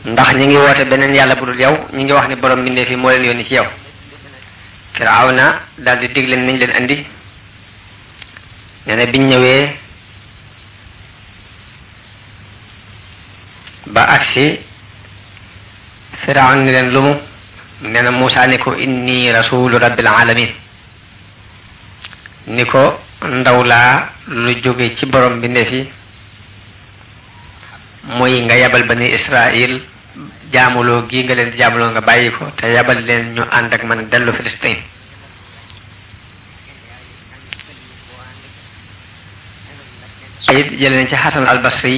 ndax ñi ngi woote beneen yàlla bu dul yow ñi ngi wax ni borom mbindeef yi moo leen yónni ci yow. Firawna daal di dig leen nañ leen andi nee na biñ ñëwee ba agsi Firawna ni leen lumu nee na Muusaa ni ko inni rasulu rabbil alamin ni ko ndaw laa lu jóge ci borom mbindeef yi mooy nga yabal bani Israil jaamuloo gi nga leen di jaamuloo nga bàyyi ko te yabal leen ñu ànd ak man dellu Filistin it jële nañ ci Xasan al Basri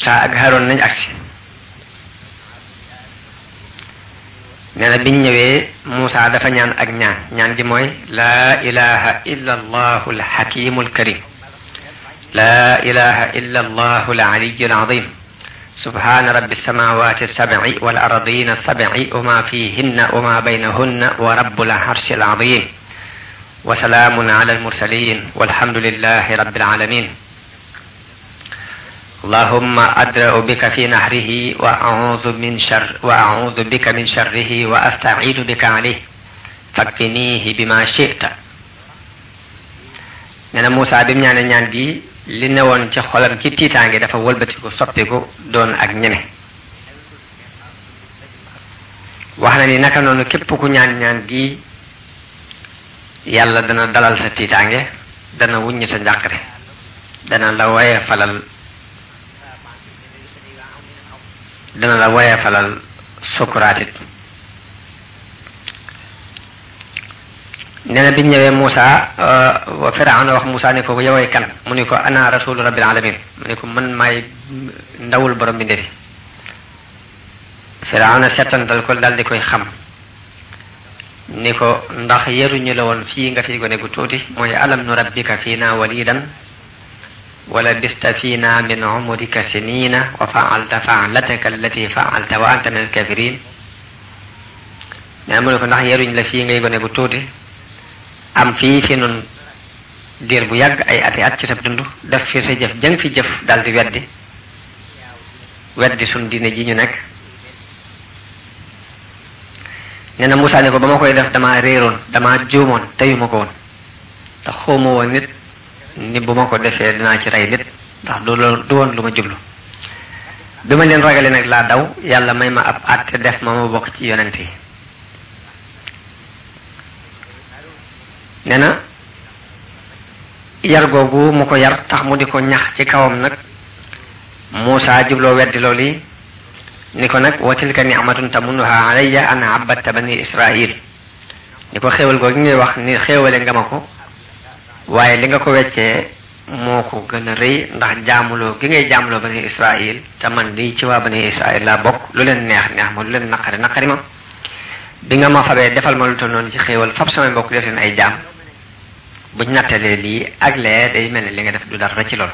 saa ak Haroon nañ agsi nee na biñ ñëwee Muusaa dafa ñaan ak ñaan gi mooy laa ilaha illa allahu alxakimu alkarim laa ilaha illa allahu alaliyu alazim subhana rabbi alsamawati alsabci wal ardina alsabci wa ma fihinna wa ma baynahunna wa rabbul arshi alazim wa salaamun ala almursalin walhamdulillahi rabbil alamin allahumma adra'u bika fi nahrihi wa a'udhu bika min sharrihi wa asta'iinu bika alayhi fakfinihi bima shi'ta. nee na Muusaa bi mu ñaane ñaan gi li newoon ci xolam ci tiitaange dafa wëlbatiku soppiku doon ak ñeme. wax na ni naka noonu képp ku ñaan ñaan gi yàlla dana dalal sa tiitaange dana wuññi sa njàqare dana la woye falal sukuraatit. nee na biñ ñëwee Muusaa Firawna wax Muusaa ne ko yoway kan mu ni ko ana rasulu rabbil alamin mu ni ko man maay ndawul borom bi ndefi. Firawna settantal ko dal di koy xam ni ko ndax yaruñu la woon fii nga fi gone gu tuuti mooy alam nu rabbika fiina walidan wala bista fiina min umrika sinina wa faalta faalataka allati faalta wa anta min alkafirin. nee na mu ne ko ndax yaruñ la fii ngay gone gu tuuti am fii fi nun diir bu yàgg ay ati at ci sa dund def fi sa jëf jëng fi jëf dal di weddi sun diine ji ñu nekk. nee na Muusaa ne ko ba ma koy def damaa réeroon damaa juumoon teyuma ko woon ndax xawma woon nit ni bu ma ko defee dinaa ci rey nit ndax du woon lu ma jublu. bi ma leen ragale nag laa daw yàlla may ma ab àtte def ma bokk ci yonent yi. nee na yar googu mu ko yar tax mu di ko ñax ci kawam nag Muusaa jubloo weddi loolu yi ni ko nag wa tilka ni'matun tamunnuha alayya an abadta bani Israil ni ko xéewal googu ngay wax ni xéewale nga ma ko waaye li nga ko weccee moo ko gën a rëy ndax jaamuloo gi ngay jaamuloo bani Israil te man lii ci waa bani Israil laa bokk lu leen neex ma lu leen naqari ma bi nga ma fabee defal ma lu toll noonu ci xéewal fab samay mbokk def leen ay jaam buñ nattalee lii ak lee day mel ne li nga def du dara ci loolu.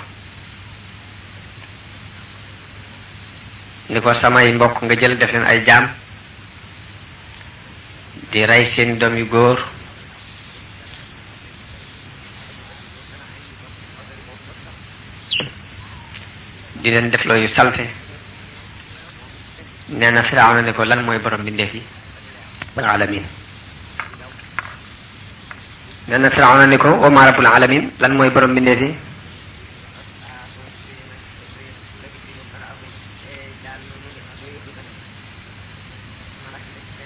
ni ko samay mbokk nga jël def leen ay jaam di rey seen doom yu góor di leen def looyu salte. nee na Firawna ne ko lan mooy borom bindeef yi alamin. nee na Firawna ne ko wa maa rabbul alamin lan mooy borom bindeef yi.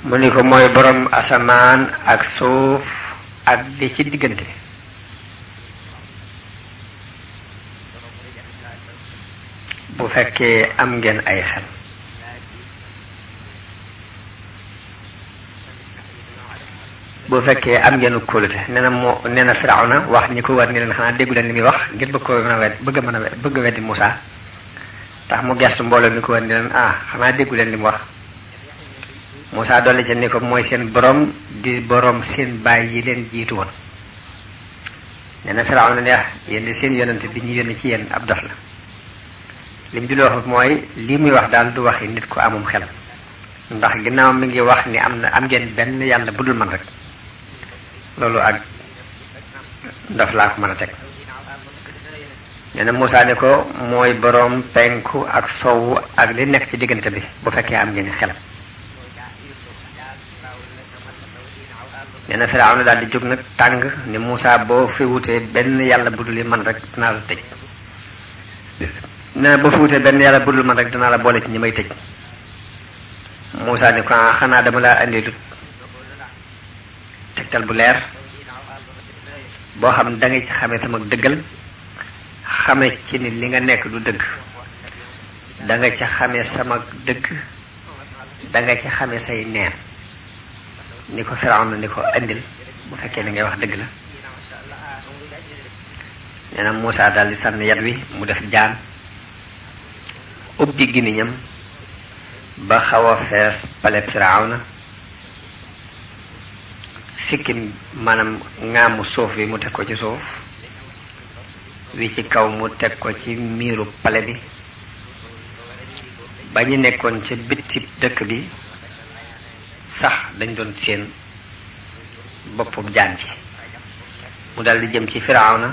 mu ni ko mooy borom asamaan ak suuf ak li ci diggante. bu fekkee am ngeen ay xel. bu fekkee am ngeen kóolute nee na Firawna wax ñi ko war ni leen xanaa déggu leen li muy wax ngir bëgg a weddi Muusaa tax mu gestu mbooloo mi ko war ni leen xanaa déggu leen li mu wax. Muusaa dolli ca ni ko mooy seen borom di borom seen baay yi leen jiitu woon. nee na Firawna ne yéen di seen yonent bi ñu yónni ci yéen ab dof la. lim di wax mooy lii muy wax daal du waxi nit ko amum xel ndax ginnaaw mi ngi wax ni am ngeen benn yàlla bu dul man rek loolu ak dof laa ko mën a teg. nee na Muusaa ne ko mooy boroom penku ak sowu ak li nekk ci diggante bi bu fekkee am ngeen xel. nee na Firawna daal di jóg nag tàng ni Muusaa boo fi wutee benn yàlla budul yi man rek dinaa la tëj. nee na boo fi wutee benn yàlla budul man rek dinaa la boole ci ñi may tëj. Muusaa ni ko xanaa dama laa andi lu tegtal bu leer boo xam da nga ci xamee sama dëggal xame ci ni li nga nekk du dëgg da nga ci xamee sama dëgg da nga ci xamee say neen ni ko Firawna ni ko andil bu fekkee li ngay wax dëgg la. nee na Muusaa daal di sànni yat wi mu def jaan ubbi gémmiñam ba xaw a fees pale Firawna sikkim maanaam ŋaamu suuf bi mu teg ko ci suuf wi ci kaw mu teg ko ci miiru pale bi ba ñu nekkoon ca bitti dëkk bi sax dañ doon seen boppam jaan ci mu dal di jëm ci Firawna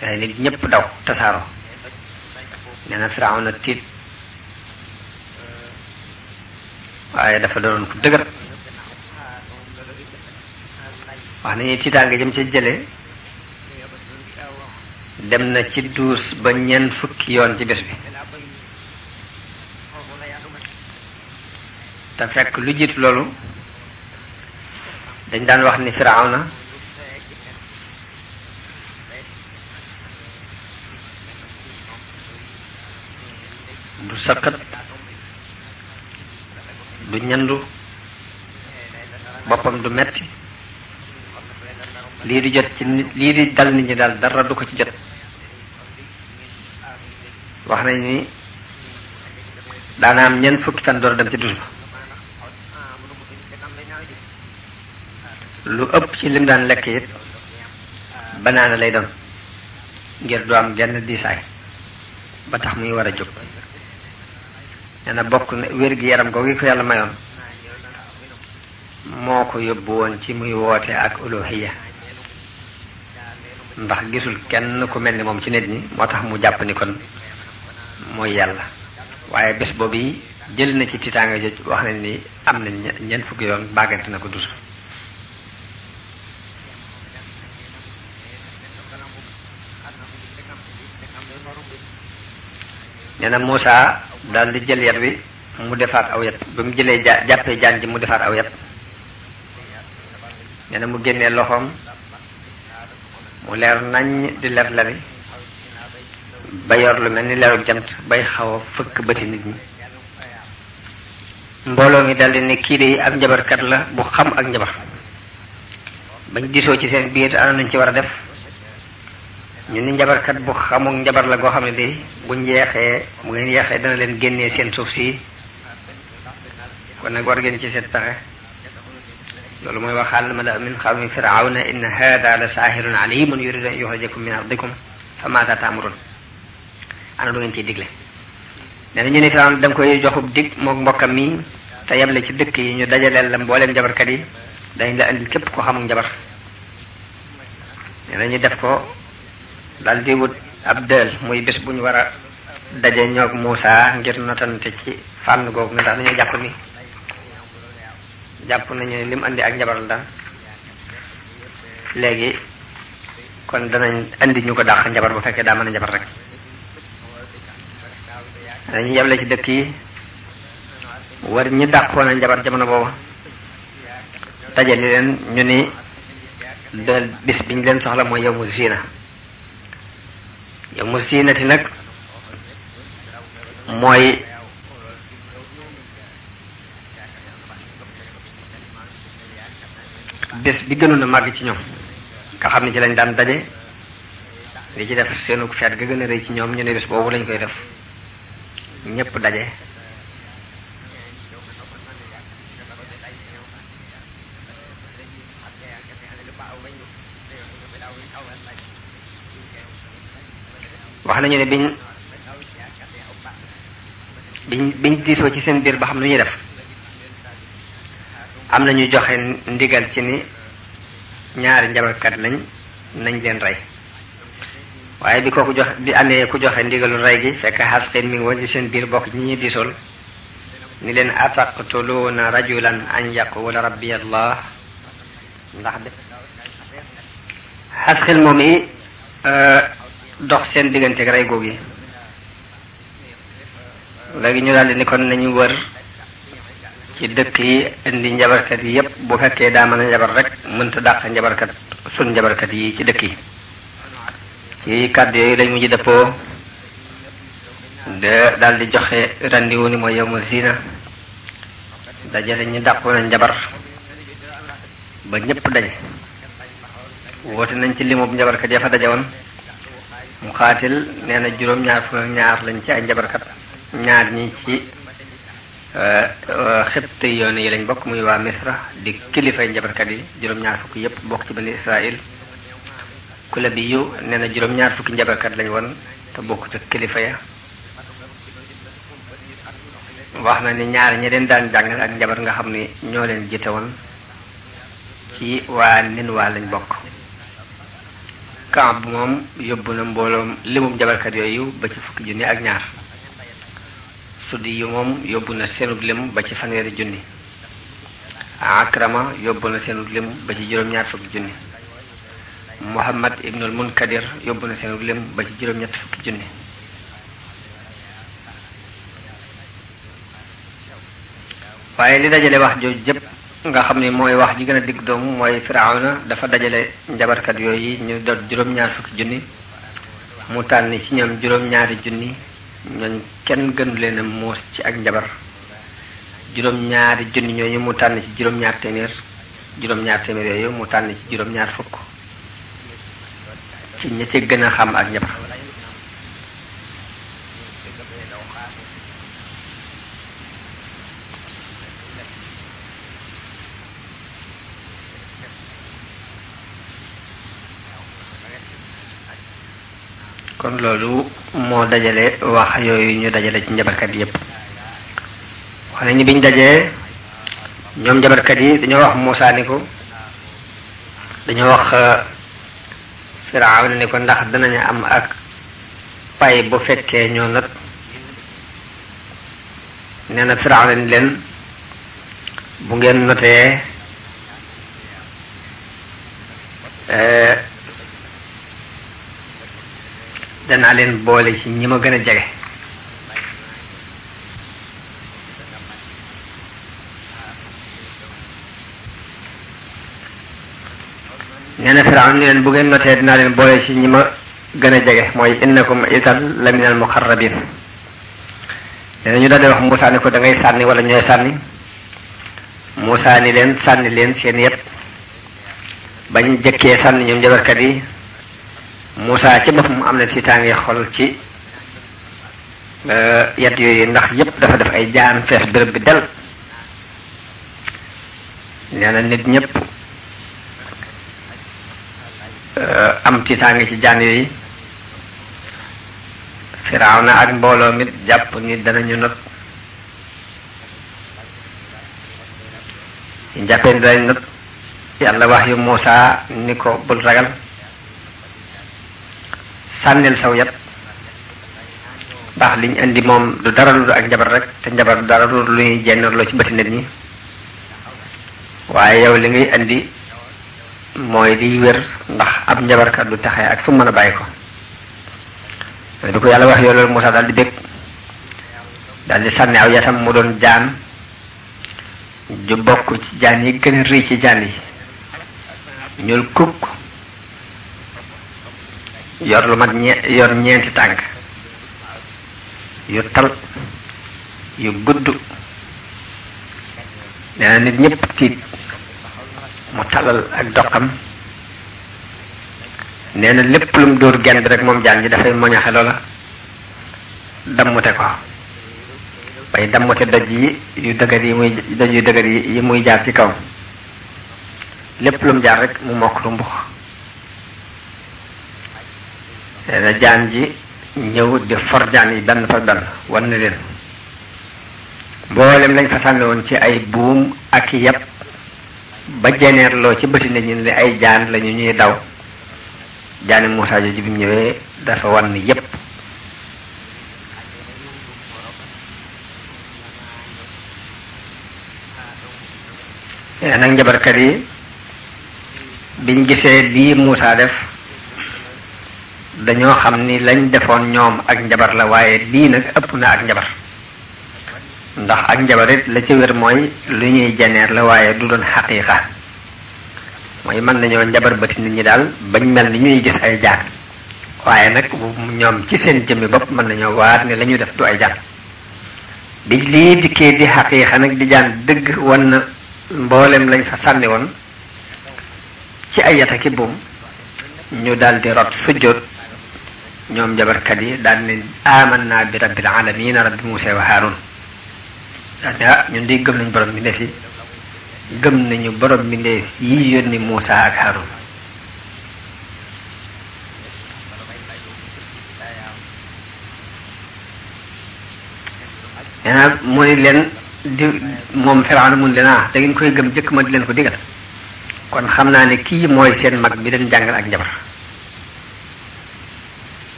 ay nit ñépp daw tasaaroo. nee na Firawna tiit waaye dafa doon ko dëgër wax nañu tiitaange jëm ca jële dem na ci duus ba ñeent fukki yoon ci bés bi te fekk lu jiitu loolu dañ daan wax ni Firawna du sëqat du ñandu boppam du metti lii di jot ci nit lii di dal nit ñi daal dara du ko ci jot. wax nañ ni daana am ñeent fukki fan door a dem ci dus ba lu ëpp ci lim daan lekk it banaana lay doon ngir du am genn diisaay ba tax muy war a jóg. nee na bokk na wér gi yaram googu ko yàlla mayoon moo ko yóbbu woon ci muy woote ak uluhiyya ndax gisul kenn ku mel ni moom ci nit ñi moo tax mu jàpp ni kon mooy yàlla. waaye bés boobu yi jël na ci tiitaanga joj wax nañ ni am na ñeent fukki yoon bàggante na ko dus. nee na Muusaa daal di jël yat wi mu defaat aw yat ba mu jëlee jàppee jaan ji mu defaat aw yat. nee na mu génnee loxoom mu leer nañ di leer leri ba yor lu mel ni leeru jant bay xaw a fëkk bëti nit ñi. mbooloo mi daldi ne kii de ak njabarkat la bu xam ak njabar. bañ diisoo ci seen biir ana nañ ci war a def ñu ni njabarkat bu xamuk njabar la goo xam ne de bu ngeen yeexee dana leen génnee seen suuf si kon nag war ngeen ci seen pexe. loolu mooy waxaal mala min qawmi firawna inna hada la saahirun alimun yuridu an yuxrijakum min ardikum fa maasa taamurun. ana lu ngeen ciy digle. nee na ñu ne Firawna da nga koy joxub dig mook mbokkam mi te yeble ci dëkk yi ñu dajaleel la mbooleem njabarkat yi dañ la andil képp ko xamul njabar. nee na ñu def ko daal di wut ab dël muy bés bu ñu war a daje ñoog Muusaa ngir notante ci fànn googu nga tax dañoo jàpp nañu ne lim andi ak njabar la daal léegi kon danañ andi ñu ko dàq njabar bu fekkee daa mën a njabar rek. dañuy yeble ci dëkk yi war ñi dàqoon a njabar jamono booba dajale leen ñu ni dël bis biñ leen soxla mooy yawmu ziina. yawmu ziinati nag mooy bés bi gënoon a màgg ci ñoom nga xam ne ci lañ daan daje li ci def seenu feet ga gën a rëy ci ñoom ñu ne bés boobu lañ koy def ñépp daje. wax nañu ne biñ diisoo ci seen biir ba xam lu ñuy def am na ñu joxe ndigal ci ni ñaari njabarkat nañ leen rey waaye bi kooku di amee ku joxe ndigalul rey gi fekk Xasqil mi ngi woon ci seen biir bokk ñi ñi diisool ni leen ataqtuluuna rajulan an yaqula rabbi allah ndax de Xasqil moom i dox seen diggante rey googu yi léegi ñu daldi ni kon nañu wër ci dëkk yi indi njabarkat yi yépp bu fekkee daa mën a njabar rek mënta dàq njabarkat sun njabarkat yi ci dëkk yi ci kàddu yooyu lañ mujj dëppoo de daldi joxe randiwu ni mooy yawmu zina dajale ñu dàqoon a njabar ba ñépp daje woote nañ ci limub njabarkat ya fa daje woon mu xaatil nee na juróom-ñaar fukk ak ñaar lañ ci ay njabarkat ñaar ñi ci xibti yoon yi lañ bokk muy waa Misra di kilifay njabarkat yi juróom-ñaar fukk yépp bokk ci bani Israël Kulabi yu nee na juróom-ñaar fukki njabarkat lañ woon te bokkut ak kilifa ya wax na ni ñaar ñi leen daan jàngal ak njabar nga xam ni ñoo leen jiite woon ci waa Ninwa lañ bokk. Kaab moom yóbbu na mbooloom limum njabarkat yooyu ba ci fukki junni ak ñaar Suddi yu moom yóbbu na seenub lim ba ci fanweeri junni Akrama yóbbu na seenub lim ba ci juróom-ñaar fukki junni Muhammad ibnul Munkadir yóbbu na seenub lim ba ci juróom-ñett fukki junni waaye li dajale wax jooju jëpp nga xam ni mooy wax ji gën a digg doomu mooy Firawna dafa dajale njabarkat yooyu ñu doon juróom-ñaar fukki junni mu tànn ci ñoom juróom-ñaari junni ñooñ kenn gënu leen a muus ci ak njabar juróom-ñaari junni ñooñu mu tànn ci juróom-ñaar téeméer yooyu mu tànn ci juróom-ñaar fukk ci ña ci gën a xam ak njabar kon loolu moo dajale wax yooyu ñu dajale ci njabarkat yépp wax nañu biñ dajee ñoom njabarkat yi dañoo wax Muusaa ni ko dañoo wax Firawna ni ko ndax danañu am ak pay bu fekkee ñoo nag nee na Firawna ni leen bu ngeen notee danaa leen boole ci ñi ma gën a jege nee na Firawna ni leen bu ngeen notee dinaa leen boole ci ñi ma gën a jege mooy innakum idan la minal muqarrabin nee na ñu daal di wax Muusaa ni ko da ngay sànni wala ñooy sànni Muusaa ni leen sànni leen seen yépp bañ jëkkee sànni ñoom njabarkat yi Muusaa ci boppam am na tiitaange xol ci yat yooyu ndax yépp dafa def ay jaan fees béréb bi del nee na nit ñépp am tiitaange ci jaan yooyu Firawna ak mbooloo mit jàpp ni danañu not ñu jàppee ni danañ not yàlla wax yu Muusaa ni ko bul ragal sànnil saw yat ndax liñ indi moom du dara lu ak njabar rek te njabar du dara lu ñuy jennloo ci bëti nit ñi waaye yow li ngay indi mooy liy wér ndax ab njabarkat du taxee ak fu mën a bàyyi ko di ko yàlla wax yow loolu Muusaa daal di bég daal di sànni aw yatam mu doon jaan ju bokk ci jaan yi gën a rëy ci jaan yi ñuul kukk yor lu mat yor ñeenti tànk yu tal yu gudd nee na nit ñépp tiit mu talal ak doxam nee na lépp lu mu dóor genn bi rek moom jaan ji dafay moñaxe loola dammute ko bay dammute doj yi yu dëgër yi muy doj yu dëgër yi muy jaar ci kaw lépp lu mu jaar rek mu mokk lu mbux nee na jaan ji ñëw di for jaan yi benn par benn wan na leen mboolem lañ fa sànni woon ci ay buum ak yàpp ba jeneerloo ci bëti nit ñi ne ay jaan lañu ñuy daw jaani Muusaa jooju bi mu ñëwee dafa wan yépp. nag njabarkat yi biñ gisee lii Muusaa def dañoo xam ni lañ defoon ñoom ak njabar la, waaye lii nag ëpp na ak njabar, ndax ak njabar it la ci wér mooy lu ñuy janeer la waaye du doon xaqiiqa. mooy mën nañoo njabar bëti nit ñi daal bañ mel ni ñuy gis ay jaan, waaye nag ñoom ci seen jëmmi bopp mën nañoo waat ne la ñuy def du ay jaan. bi lii dikkee di xaqiiqa nag di jaan dëgg wan na mboolem lañ fa sànni woon ci ay yata ki buum, ñu daal di rot sujjóot ñoom njabarkat yi daal ne amanna bi rabbil alamin rabbi Muusaa wa Haaruun. daal ne ñun di gëm nañ borom mbindeef yi, gëm nañu borom mbindeef yi yónni Muusaa ak Haaruun. nee naa mu ni leen di moom Firawna mun leen da ngeen koy gëm jëkk ma di leen ko digal, kon xam naa ne kii mooy seen mag bi leen jàngal ak njabar.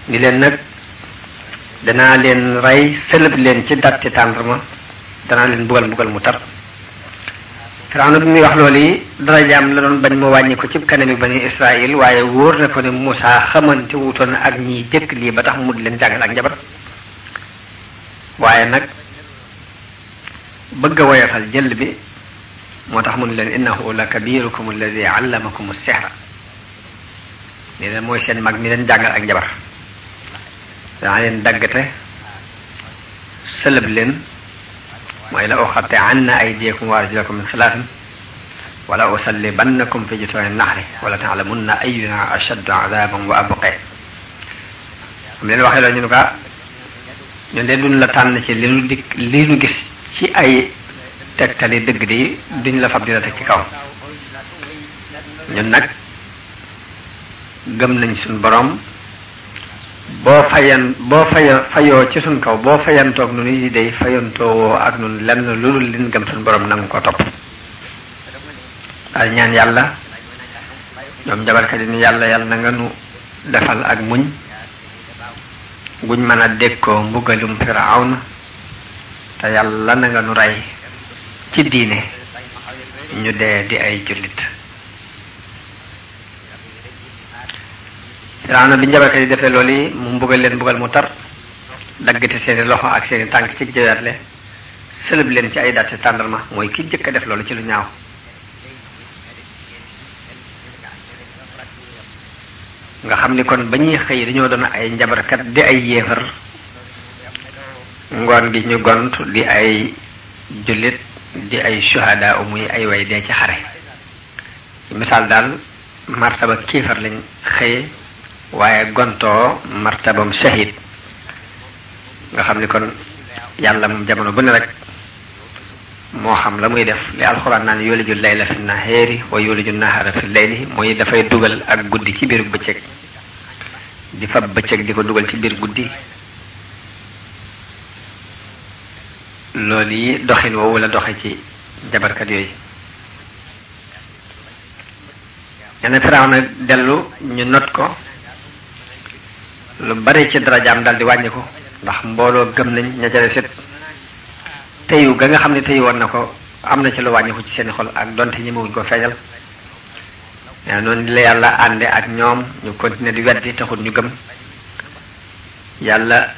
ni leen nag danaa leen rey sëlëb leen ci datti tàndarma, danaa leen bugal mu tar. Firawna bi muy wax loolu yi darajaam la doon bañ mu wàññi ko ci kanami bani Israël, waaye wóor na ko ne Muusaa xamante wutoon ak ñiy jëkk lii ba tax mu di leen jàngal ak njabar. waaye nag bëgg a woyofal jël bi moo tax mu ne leen innahu la kabirukum alladi allamakum as-sihra. ni leen mooy seen mag mi leen jàngal ak njabar. danaa leen daggate sëlëb leen, mooy la uqatti'anna aydiyakum wa arjulakum min xilaafin wala usallibannakum fi jutuuni naxri wala ta'lamunna ayyuna ashaddu adaaban wa abqaa. am leen waxee loolu ñu ne ko ñun de duñ la tànn ci li nu gis ci ay tegtali dëgg di duñ la fab di la teg ci kaw. ñun nag gëm nañ suñ borom, boo fayoo ci suñ kaw, boo fayantoog nu ni day fayantoo ak nun lenn loolu leen gëm suñ borom nangu ko topp. daal ñaan yàlla ñoom njabarkat yi ni yàlla na nga nu defal ak muñ guñ mën a dékkoo mbugalum Firawna, te yàlla na nga nu rey ci diine ñu dee di ay jullit. Firawna bi njabarkat yi defee loolu yi mu mbugal leen mbugal mu tar, daggate seeni loxo ak seeni tànk ci jëweerle, sëlëb leen ci ay datti tàndarma. mooy ki jëkk a def loolu ci lu ñaaw. nga xam ni kon ba ñuy xëy dañoo doon ay njabarkat di ay yéefar, ngoon gi ñu gont di ay jullit di ay shuhada muy ay way dee ci xare. misaal daal martaba kiifar lañ xëye, waaye gontoo martabam shahid. nga xam ni kon yàlla moom jamono bu ne rek moo xam la muy def. li alxuraan naan yuliju layla fi nahaari wa yuliju nahaara fi layli, mooy dafay dugal ak guddi ci biir bëccëg, di fab bëccëg di ko dugal ci biir guddi. loolu yi doxin woowu la doxe ci jabarkat yooyu. ñenn Firawna dellu ñu not ko, lu bari ci darajaam dal di wàññi ko, ndax mbooloo gëm nañ ña ca des it teyu ga nga xam ne teyu woon na ko am na ci lu wàññi ko ci seeni xol, ak donte ñi mawuñ ko feeñal. mais noonu la yàlla ànde ak ñoom ñu continuer di weddi, taxul ñu gëm. yàlla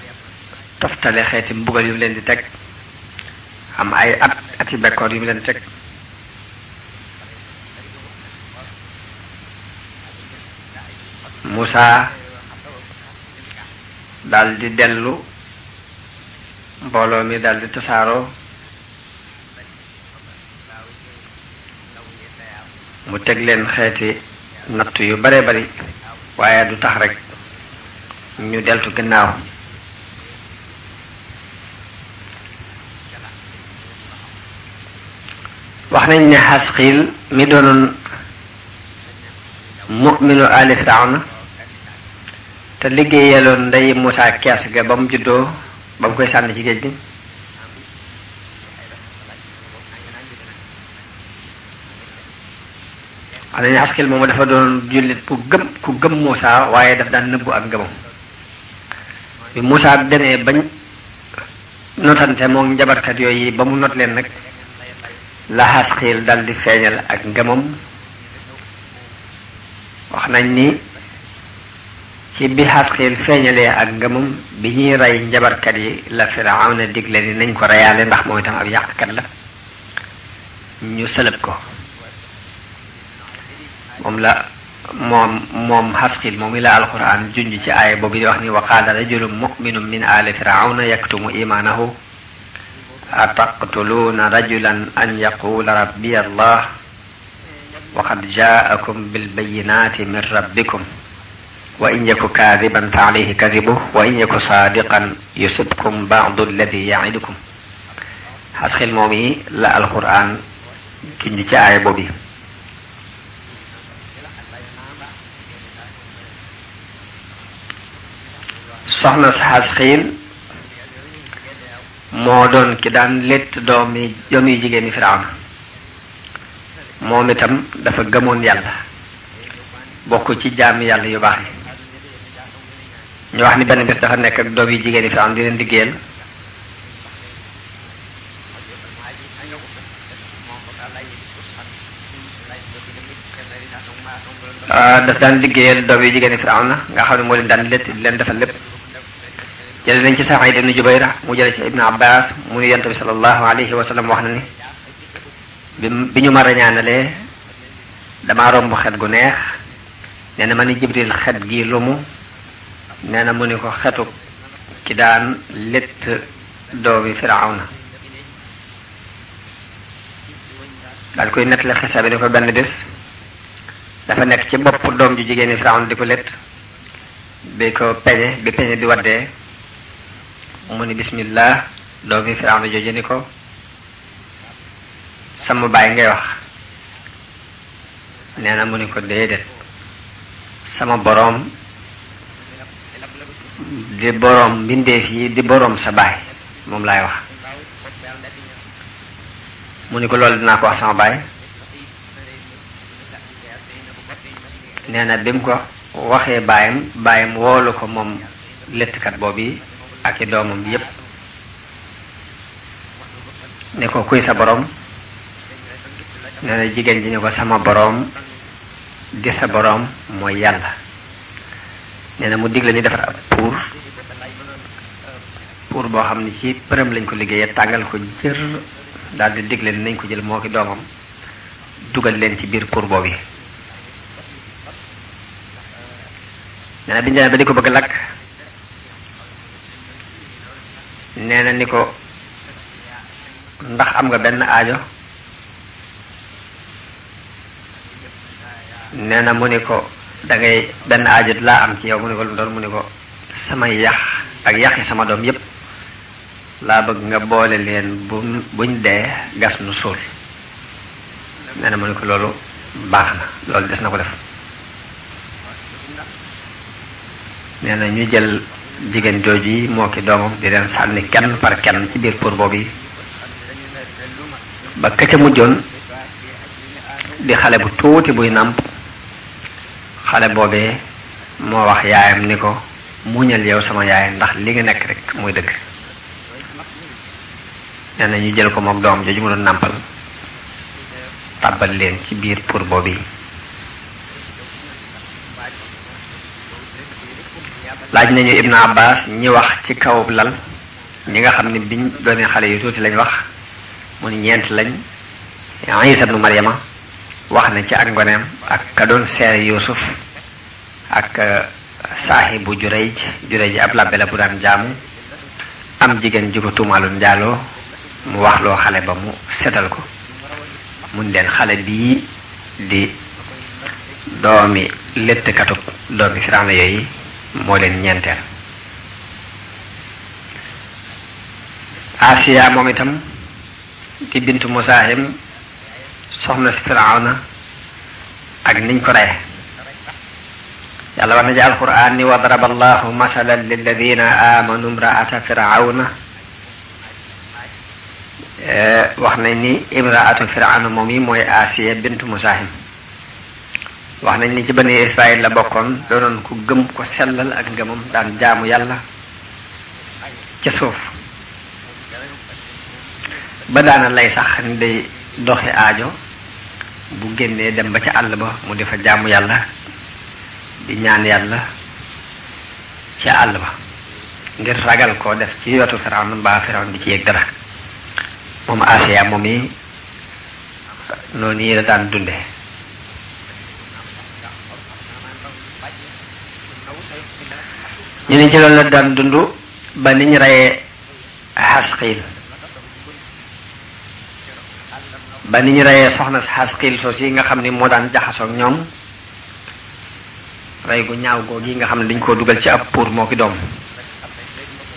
toftale xeeti mbugal yu mu leen di teg, am ay ati bekkoor yu mu leen di teg. Muusaa daal di dellu, mbooloo mi daal di tasaaroo, mu teg leen xeeti nattu yu bare bari, waaye du tax rek ñu deltu gannaaw. wax nañ ne Xasqiil mi doonoon mu'minu ali Firawna te liggéeyaloon ndey Muusaa kees ga ba mu juddoo, ba mu koy sànni ci géej gi, wax nañu Asqil moomu dafa doon jullit ku gëm Muusa waaye daf daan nëbbu ak ngëmam bi Muusa demee bañ notante moom njabarkat yooyu ba mu not leen nag la Asqil dal di feeñal ak ngëmam wax nañ ni ci bi Asqil feeñalee ak ngëmam bi ñuy rey njabarkat yi la Firawna digle ni nañ ko reyaale ndax moom itam ab yàqkat la ñu sëlëb ko moom Asqil moom la alquran junj ci aaya boobu di wax ni wa qaala rajulun mu'minun min aali firawna yaktumu imaanahu ataqtuluuna rajulan an yaqula rabbiya allah wa qad jaakum bilbayinaati min rabbikum wa in yaku kaadiban fa alayhi kazibuhu wa in yaku saadiqan yusibkum ba'du alladi ya'idukum Asqil moom la alquran junj ci aaya boobu soxna sa Asqil moo doon ki daan létt doom yi jigéen ñi Firawna moom itam dafa gëmoon yàlla bokk ci jaami yàlla yu baax yi ñu wax ni benn bés dafa nekk ak doom yi jigéen ñi Firawna di leen liggéeyal daf daan liggéeyal doom yi jigéen ñi Firawna nga xam ne moo leen daan létt di leen defal lépp jële nañ ci Saïd ibn Jubayr mu jële ci Ibn Abbas mu ni Yonent bi sallallahu alayhi wa sallam wax na ni bi ñu ma rañaanalee damaa romb xet gu neex nee na ma ni Jibril xet gi lumu nee na mu ni ko xetu ki daan létt doomi Firawna daal koy nettali xisa bi ni ko benn bés dafa nekk ci bopp doom ju jigéen ñi Firawna di ko létt bi peñe bi waddee mu ni bismillah doomi Firawna jooju ni ko sama baay ngay wax nee na mu ni ko déedéet sama boroom di boroom mbindeef yi di boroom sa baay moom laay wax mu ni ko loolu dinaa ko wax sama baay nee na bi mu ko waxee baayam woolu ko moom léttkat boobu ak i doomam yépp ne ko kuy sa boroom nee na jigéen ji ne ko sama boroom di sa boroom mooy yàlla nee na mu digle ñu defar ab pour boo xam ne ci përëm lañ ko liggéeyee tàngal ko jër daal di digle ni nañ ko jël moo ki doomam dugal leen ci biir pour boobu nee na biñu demee ba di ko bëgg lakk nee na ni ko ndax am nga benn aajo nee na mu ni ko dangay benn aajo laa am ci yow mu ni ko lu doon mu ni ko samay yax ak yaxi sama doom yépp laa bëgg nga boole leen buñ dee gas nu suul nee na mu ni ko loolu baax na loolu des na ko def nee na ñu jël jigéen jooju yi moo ki doomam di leen sànni kenn par kenn ci biir pour boobu yi ba ka ca mujjoon di xale bu tuuti buy nàmp xale boobee moo wax yaayam ni ko muñal yow sama yaay ndax li nga nekk rek muy dëgg nee na ñu jël ko moom doom jooju mu doon nàmpal tàbbal leen ci biir pour boobu yi laaj nañu Ibn Abbas ñi wax ci kaw lal ñi nga xam ne biñ doonee xale yu tuuti lañ wax mu ni ñeent lañ Isa ibnu Maryama wax na ci ak ngoneem ak ka doon seere Yuusuf ak saahibu Jurayj ab labbe la bu daan jaamu am jigéen ju ko tuumaaloon njaaloo mu wax loo xale ba mu setal ko mun leen xale bii di doomi léttkatub doomi Firawna yooyu moo leen ñeenteel Asiya moom itam di bintu Musaahim soxna si Firawna ak niñ ko reye yàlla wax na ci alquran ni wa daraba allahu masalan lilladina amanu imraata Firawna wax nañ ni imraatu Firawna moom yi mooy Asiya bintu Musaahim wax nañ ni ci bani Israël la bokkoon doonoon ku gëm ko sellal ak ngëmam daan jaamu yàlla ca suuf ba daana lay sax ni day doxi aajo bu génnee dem ba ca àll ba mu di fa jaamu yàlla di ñaan yàlla ca àll ba ngir ragal koo def ci yootu Firawna mbaa Firawna di ci yëg dara moom Asiya moom yi noonu yi la daan dunde ñu ne ci loolu la daan dund ba niñ reyee Xasqiil ba niñ reyee soxna si Xasqiil soos yi nga xam ni moo daan jaxasoog ñoom rey gu ñaaw googu yi nga xam ne dañ koo dugal ci ab pour moo ki doom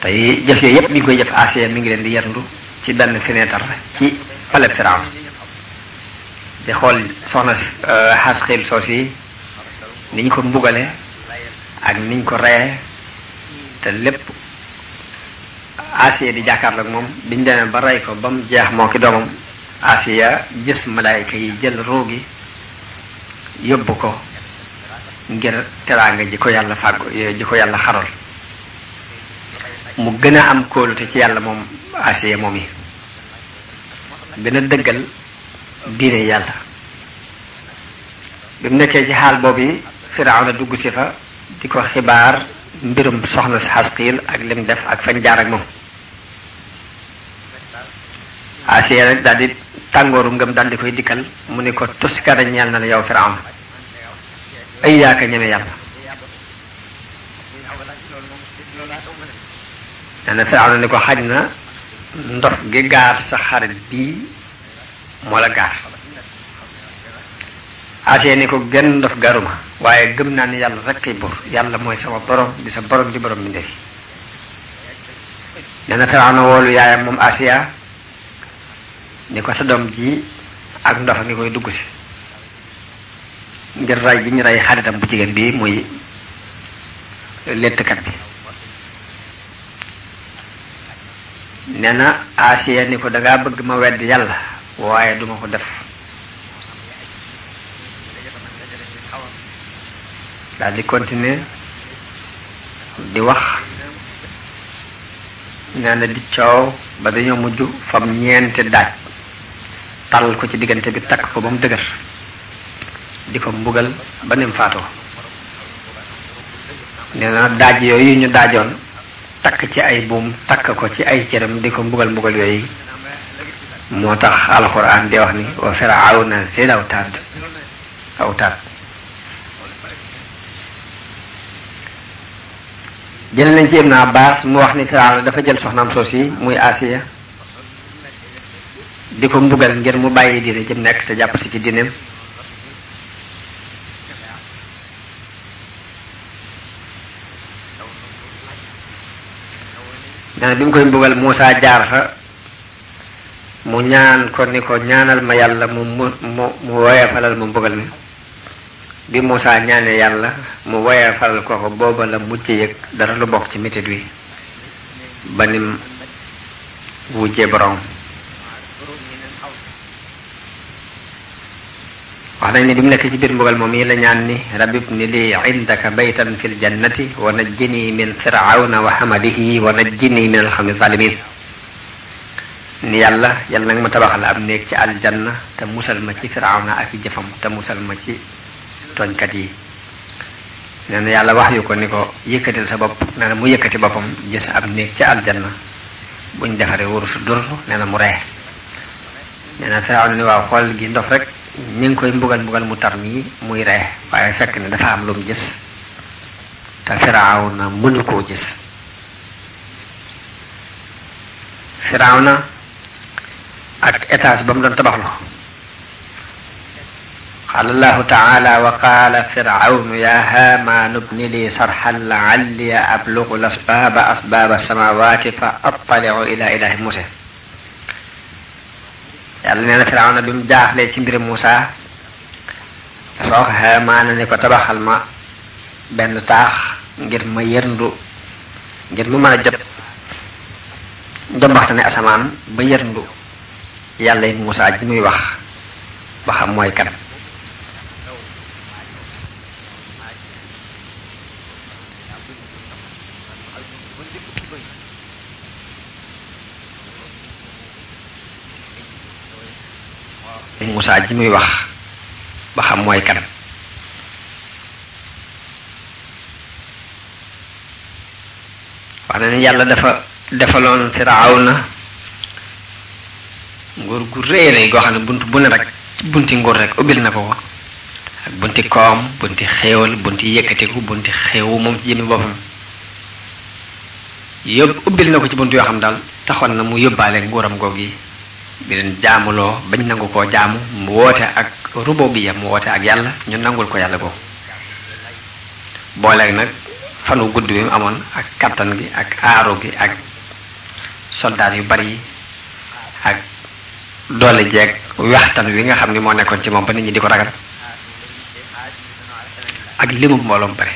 tey jëf yooyu yépp mi ngi koy jëf Asiya mi ngi leen di yerndu ci benn fenêtre ci palais Firawna di xool soxna si Xasqiil soos yi niñ ko mbugale ak niñ ko reyee te lépp Asiya di jàkkaarloog moom biñ demee ba rey ko ba mu jeex moo ki doomam Asiya gis malaayka yi jël ruugi yóbbu ko ngir teraanga ji ko yàlla fàggu ji ko yàlla xarool mu gën a am kóolute ci yàlla moom Asiya moom yi gën a dëggal diine yàlla bi mu nekkee ci xaal boobu yi Firawna dugg si fa di ko xibaar mbirum soxna si Xasqiil ak lim def ak fañ jaar ak moom Asiya rek daal di tàngooru ngëm daal di koy dikkal mu ne ko tuskara ñeel na la yow Firawna ay yaaka ñeme yàlla nee na Firawna ni ko xaj na ndox gi gaar sa xarit bii moo la gaar Asiya ni ko genn ndof garuma waaye gëm naa ni yàlla rek kay buur yàlla mooy sama borom di sa borom di borom mi ndefi nee na Firawna woolu yaayam moom Asiya ni ko sa doom ji ak ndox ngi koy dugg si ngir rey gi ñu rey xaritam bu jigéen bi muy lettkat bi nee na Asiya ni ko dangaa bëgg ma wedd yàlla waaye duma ko def daal di continuer di wax nee na di coow ba dañoo mujj fam ñeenti daaj tàll ko ci diggante bi takk ko ba mu dëgër di ko mbugal ba nim faatoo nee na daaj yooyu ñu daajoon takk ci ay buum takk ko ci ay cëram di ko mbugal yooyu moo tax alxuraan di wax ni wa Firawna zil awtaad jël nañ ci Ibn Abbas mu wax ni Firawna dafa jël soxnaam soos yi muy Asiya di ko mbugal ngir mu bàyyi diine jëm nekk te jàpp si ci diineem nee bi mu koy mbugal Muusaa jaar fa mu ñaan ko ni ko ñaanal ma yàlla mu woyefalal ma mbugal mi bi Muusaa ñaanee yàlla mu woyefalal ko booba la mucc yëg dara lu bokk ci metit wi ba nim wujje borom wax nañ ni bi mu nekk ci biir mbugal moom yi la ñaan ni rabbi ibni li indaka baytan fil jannati wa najjini min firawna wa hamadihi wa najjini min alxawmi zalimin ni yàlla nag ma tabaxal am néeg ci aljanna te musal ma ci firawna ak i jëfam te musal ma ci tooñkat yi nee na yàlla wax yu ko ni ko yëkkatil sa bopp nee na mu yëkkati boppam gis am néeg ci aljanna buñ defaree wurusu dur nee na mu ree nee na firawna ni waaw xool gi ndof rek ñu ngi koy mbugal mu tar nii muy ree waaye fekk ne dafa am lu mu gis te Firawna mënu koo gis Firawna ak étage ba mu doon tabaxlu qaala allahu taala wa qaala firawnu ya haamaanu bni li sarxan la'alli ablugu asbaaba samawati fa attali'u ila ilahi Muusaa yàlla nee na Firawna bi mu jaaxlee ci mbiri Muusaa dafa wax Haamaana ni ko tabaxal ma benn taax ngir ma yërndu ngir mu mën a jot njombaxtane asamaan ba yërndu yàlla yi Muusaa ji muy wax ba xam mooy kan Moussa ji muy wax ba xam mooy kan wax na ni yàlla dafa defaloon Firawna nguur gu rëy rëy goo xam ne bunt bu ne rek bunti nguur rek ubbil na ko ak bunti koom bunti xéewal bunti yëkkatiku bunti xéewu moom ci jëmmi boppam ubbil na ko ci bunt yoo xam daal taxoon na mu yóbbaale nguuram googu yi bi leen jaamuloo bañ nangu koo jaamu mu woote ak rububiyya mu woote ak yàlla ñu nangul ko yàlla googu booleeg nag fanu gudd bi mu amoon ak kattan gi ak aaru gi ak soldaar yu bari yi ak doole jeeg waxtaan wi nga xam ni moo nekkoon ci moom ba nit ñi di ko ragal ak limu mbooloom bare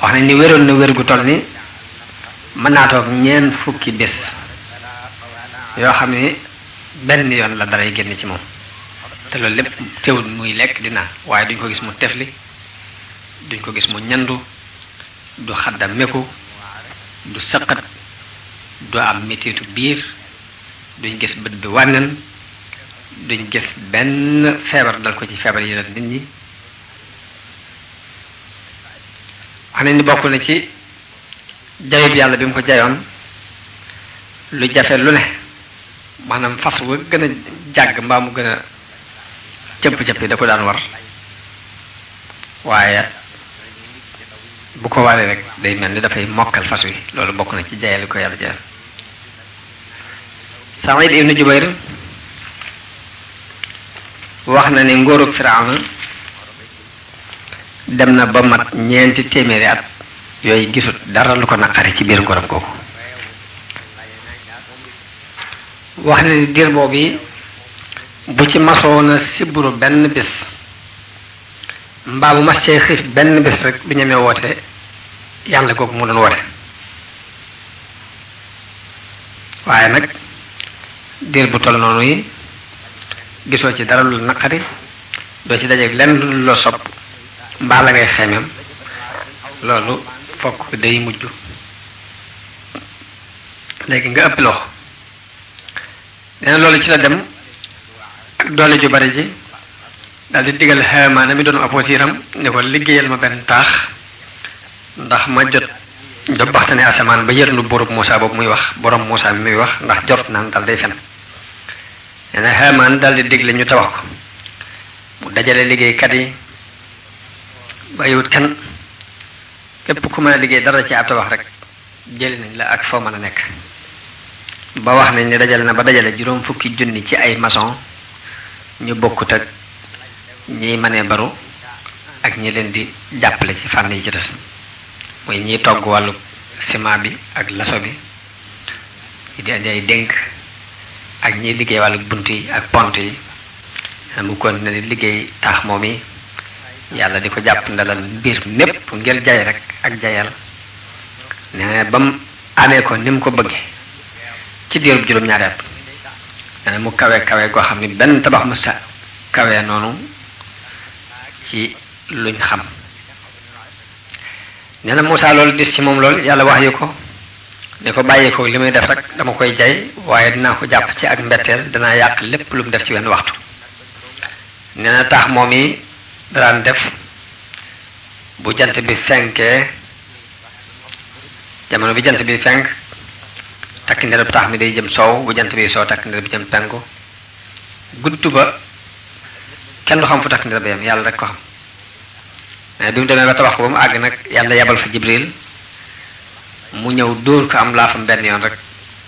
wax nañ ni wéroon na wér gu toll ni mën naa toog ñeent fukki bés yoo xam ne benn yoon la daray génn ci moom te loolu lépp teewul muy lekk di naan waaye duñ ko gis mu tefli duñ ko gis mu ñandu du xadda meku du sëqat du am mettitu biir duñ gis bët bi wànnen duñ gis benn feebar dal ko ci feebar yi la nit ñi wax nañ ni bokk na ci jayub yàlla bi mu ko jayoon lu jafe lu ne maanaam fas wa gën a jàgg mbaa mu gën a cëpp-cëpp yi da ko daan war waaye bu ko waree rek day mel ni dafay mokkal fas wi loolu bokk na ci jayal ko yàlla jayal Saïd ibn Jubayr wax na ne ngóorug Firawna dem na ba mat ñeenti téeméeri at yooyu gisut dara lu ko naqari ci biir ngóoram kooku wax na ni diir boobu bu ci masoona siburu benn bés mbaa bu mas cee xiif benn bés rek bu ñemee woote yàlla googu mu doon woote waaye nag diir bu toll noonu yi gisoo ci dara lu naqari doo ci dajeeg lenn lu la sopp mbaa la ngay xemeem loolu fokk day mujj léegi nga ëpp loxo nee na loolu ci la dem ak doole ju bari ji daal di digal Haamaan mi doon opposiram ne ko liggéeyal ma benn taax ndax ma jot baxtane asamaan ba yërnu borub Muusaa boobu muy wax borom Muusaa mi muy wax ndax jot naan dal day fen nee na Haamaan daal di digle ñu tabax ko mu dajale liggéeykat yi bàyyiwut kenn képp ku mën a liggéey dara ci ab tabax rek jëli nañ la ak foo mën a nekk ba wax nañ ne dajale na ba dajale 50 junni ci ay maçon ñu bokkut ak ñiy mënee baru ak ñi leen di jàppale ci fànn yi ci des mooy ñiy togg wàllu ciment bi ak laso bi ñi di andi ay dénk ak ñiy liggéey wàllu bunt yi ak pont yi mu continué di liggéey taax moom yi yàlla di ko jàpp ndalal mbir mépp ngir jay rek ak jayal nee ba mu amee ko ni mu ko bëggee ci diirub juróom-ñaari at nee mu kawe goo xam ni benn tabax musta kawe noonu ci luñ xam nee na Muusaa loolu dis ci moom loolu yàlla wax yu ko ne ko bàyyi ko li muy def rek dama koy jay waaye dinaa ko jàpp ci ak mbetteel danaa yàq lépp lu mu def ci wenn waxtu nee na taax moom yi daan def bu jant bi fenkee jamono bi jant bi fenk takk ndereb taax mi day jëm soow bu jant bi soow takk ndereb bi jëm penku gudd ba kenn du xam fu takk ndereb yam yàlla rek ko xam mais bi mu demee ba tabax ko ba mu àgg nag yàlla yabal fa Jibril mu ñëw dóor ko am laafam benn yoon rek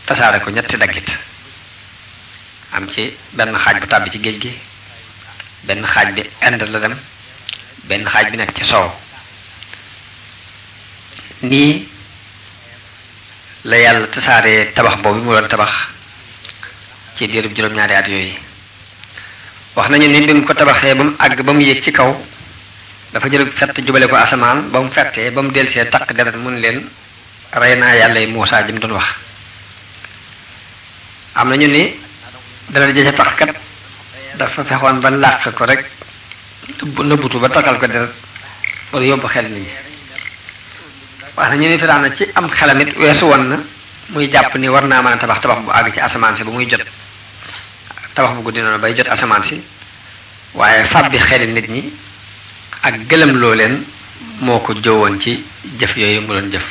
tasaare ko ñetti daggit am ci benn xaaj bu tàbbi ci géej gi benn xaaj bi Inde la dem benn xaaj bi nekk ci soow nii la yàlla tasaaree tabax boobu mu doon tabax ci diirub juróom-ñaari at yooyu wax nañu ni bi mu ko tabaxee ba mu àgg ba mu yéeg ci kaw dafa jël fett jubale ko asamaan ba mu fettee ba mu delsee takk deret mun leen rey naa yàlla yi Muusaa ji mu doon wax am nañu ni deret ja ca tax kat dafa fexoon ba làq ko rek nëbbutu ba takkal ko deret wala yóbbu xel nit ñi wax na ñu ni Firawna ci am xelamit weesu woon na muy jàpp ni war naa mën a tabax bu àgg ci asamaan si ba muy jot tabax bu guddi noonu bay jot asamaan si waaye fab bi xeli nit ñi ak gëlëm loo leen moo ko jëwoon ci jëf yooyu mu doon jëf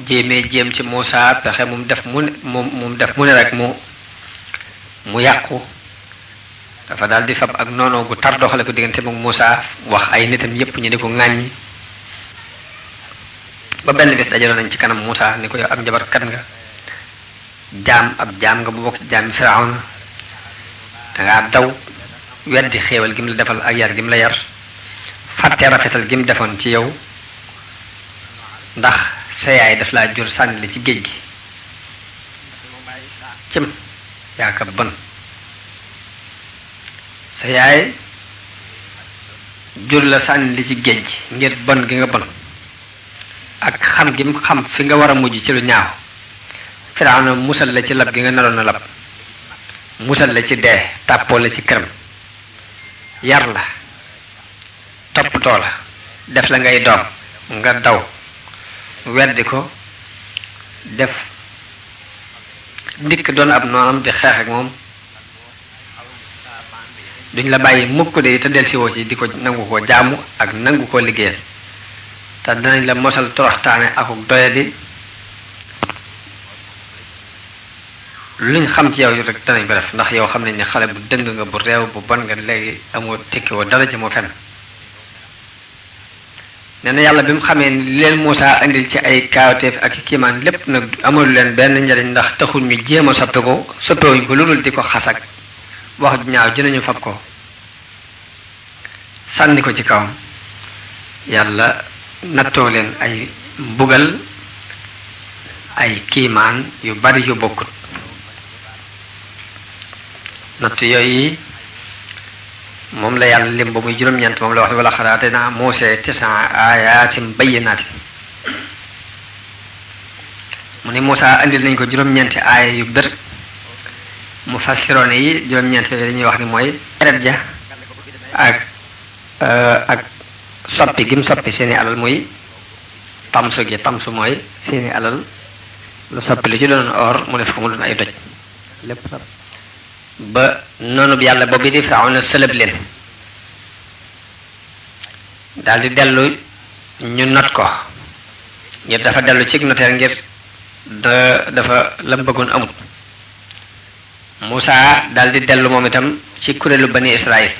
jéem ci Muusaa pexe mu def mu ne rek mu yàqu dafa daal di fab ak noonu gu tar doxale ko diggante moom Muusaa wax ay nitam yépp ñu di ko ŋàññi ba benn bés dajaloon nañ ci kanam Muusaa ni ko yow ab njabarkat nga ab jaam nga bu bokk ci jaami Firawna dangaa daw weddi xéewal gi mu la defal ak yar gi mu la yar fàtte rafetal gi mu defoon ci yow ndax sa yaay daf laa jur sànni la ci géej gi cim yaaka bon sa yaay jur la sànni li ci géej gi ngir bon gi nga bon ak xam gi mu xam fi nga war a mujj ci lu ñaaw Firawna musal la ci lab gi nga naroon a lab musal la ci dee tàppoo la ci këram yar la toppatoo la def la ngay doom nga daw weddi ko def ndikk doon ab noonam di xeex ak moom duñ la bàyyi mukk de te delsiwoo ci di ko nangu ko jaamu ak nangu ko liggéeyal te danañ la mosal toroxtaane akuk doyadi luñ xam ci yow yu rek danañ ko def ndax yow xam nañ ne xale bu dëng nga bu réew bu bon nga léegi amoo tekkiwoo dara ci moo fenn nee na yàlla bi mu xamee ni leen Muusaa indil ci ay kaawteef ak kiimaan lépp nag amul leen benn njariñ ndax taxul ñu jéem a soppewuñ ko lu dul di ko xasak wax ñaaw dinañu fab ko sànni ko ci kawam yàlla nattoo leen ay mbugal ay kiimaan yu bari yu bokkut nattu yooyu moom la yàlla lim ba muy juróom-ñeent moom la wax ne wala xaraate naa Muusaa 9 aayaatin bayyinaatin mu ni Muusaa andil nañ ko juróom-ñeenti aaya yu bir mufassiroon yi juróom-ñeent yooyu dañuy wax ni mooy deret ja ak soppi gi mu soppi seeni alal muy tamsu mooy seeni alal lu soppi lu ci doon or mu def ko mu doon ay doj lépp ba noonu bi yàlla boobu di Firawna sëlëb leen daal di dellu ñu not ko ngir dafa dellu ci noteel ngir dafa lam bëggoon amut Muusaa daal di dellu moom itam ci kuréelu bani Israël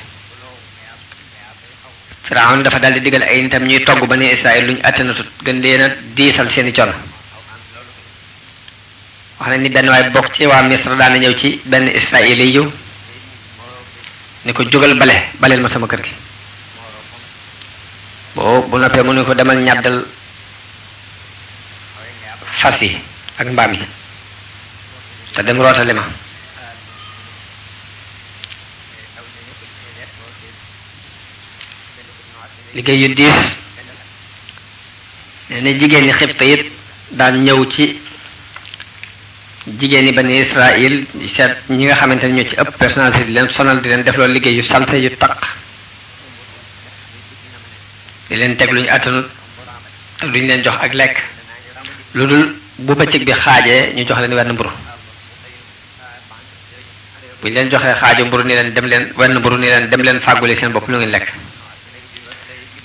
Firawna dafa daal di digal ay nitam ñuy togg bani Israël luñ attanatut gën leen a diisal seeni coono wax na ni benn waay bokk ci waa Misra daana ñëw ci benn Israël yi yiw ni ko jógal baleel ma sama kër gi bu noppee mu ne ko demal ñàddal fas yi ak mbaam yi te dem rootali ma liggéey yu diis nee na jigéen ñi Xibta it daan ñëw ci jigéen ñi bani Israël seet ñi nga xamante ne ñoo ci ëpp personnalité di leen sonal di leen def loolu liggéey yu salte yu taq di leen teg lu ñu attanut te duñ leen jox ak lekk lu dul bu bëccëg bi xaajee ñu jox leen wenn mburu buñ leen joxee xaaju mburu ni leen dem leen wenn mburu ni leen dem leen fàggule seen bopp lu ngeen lekk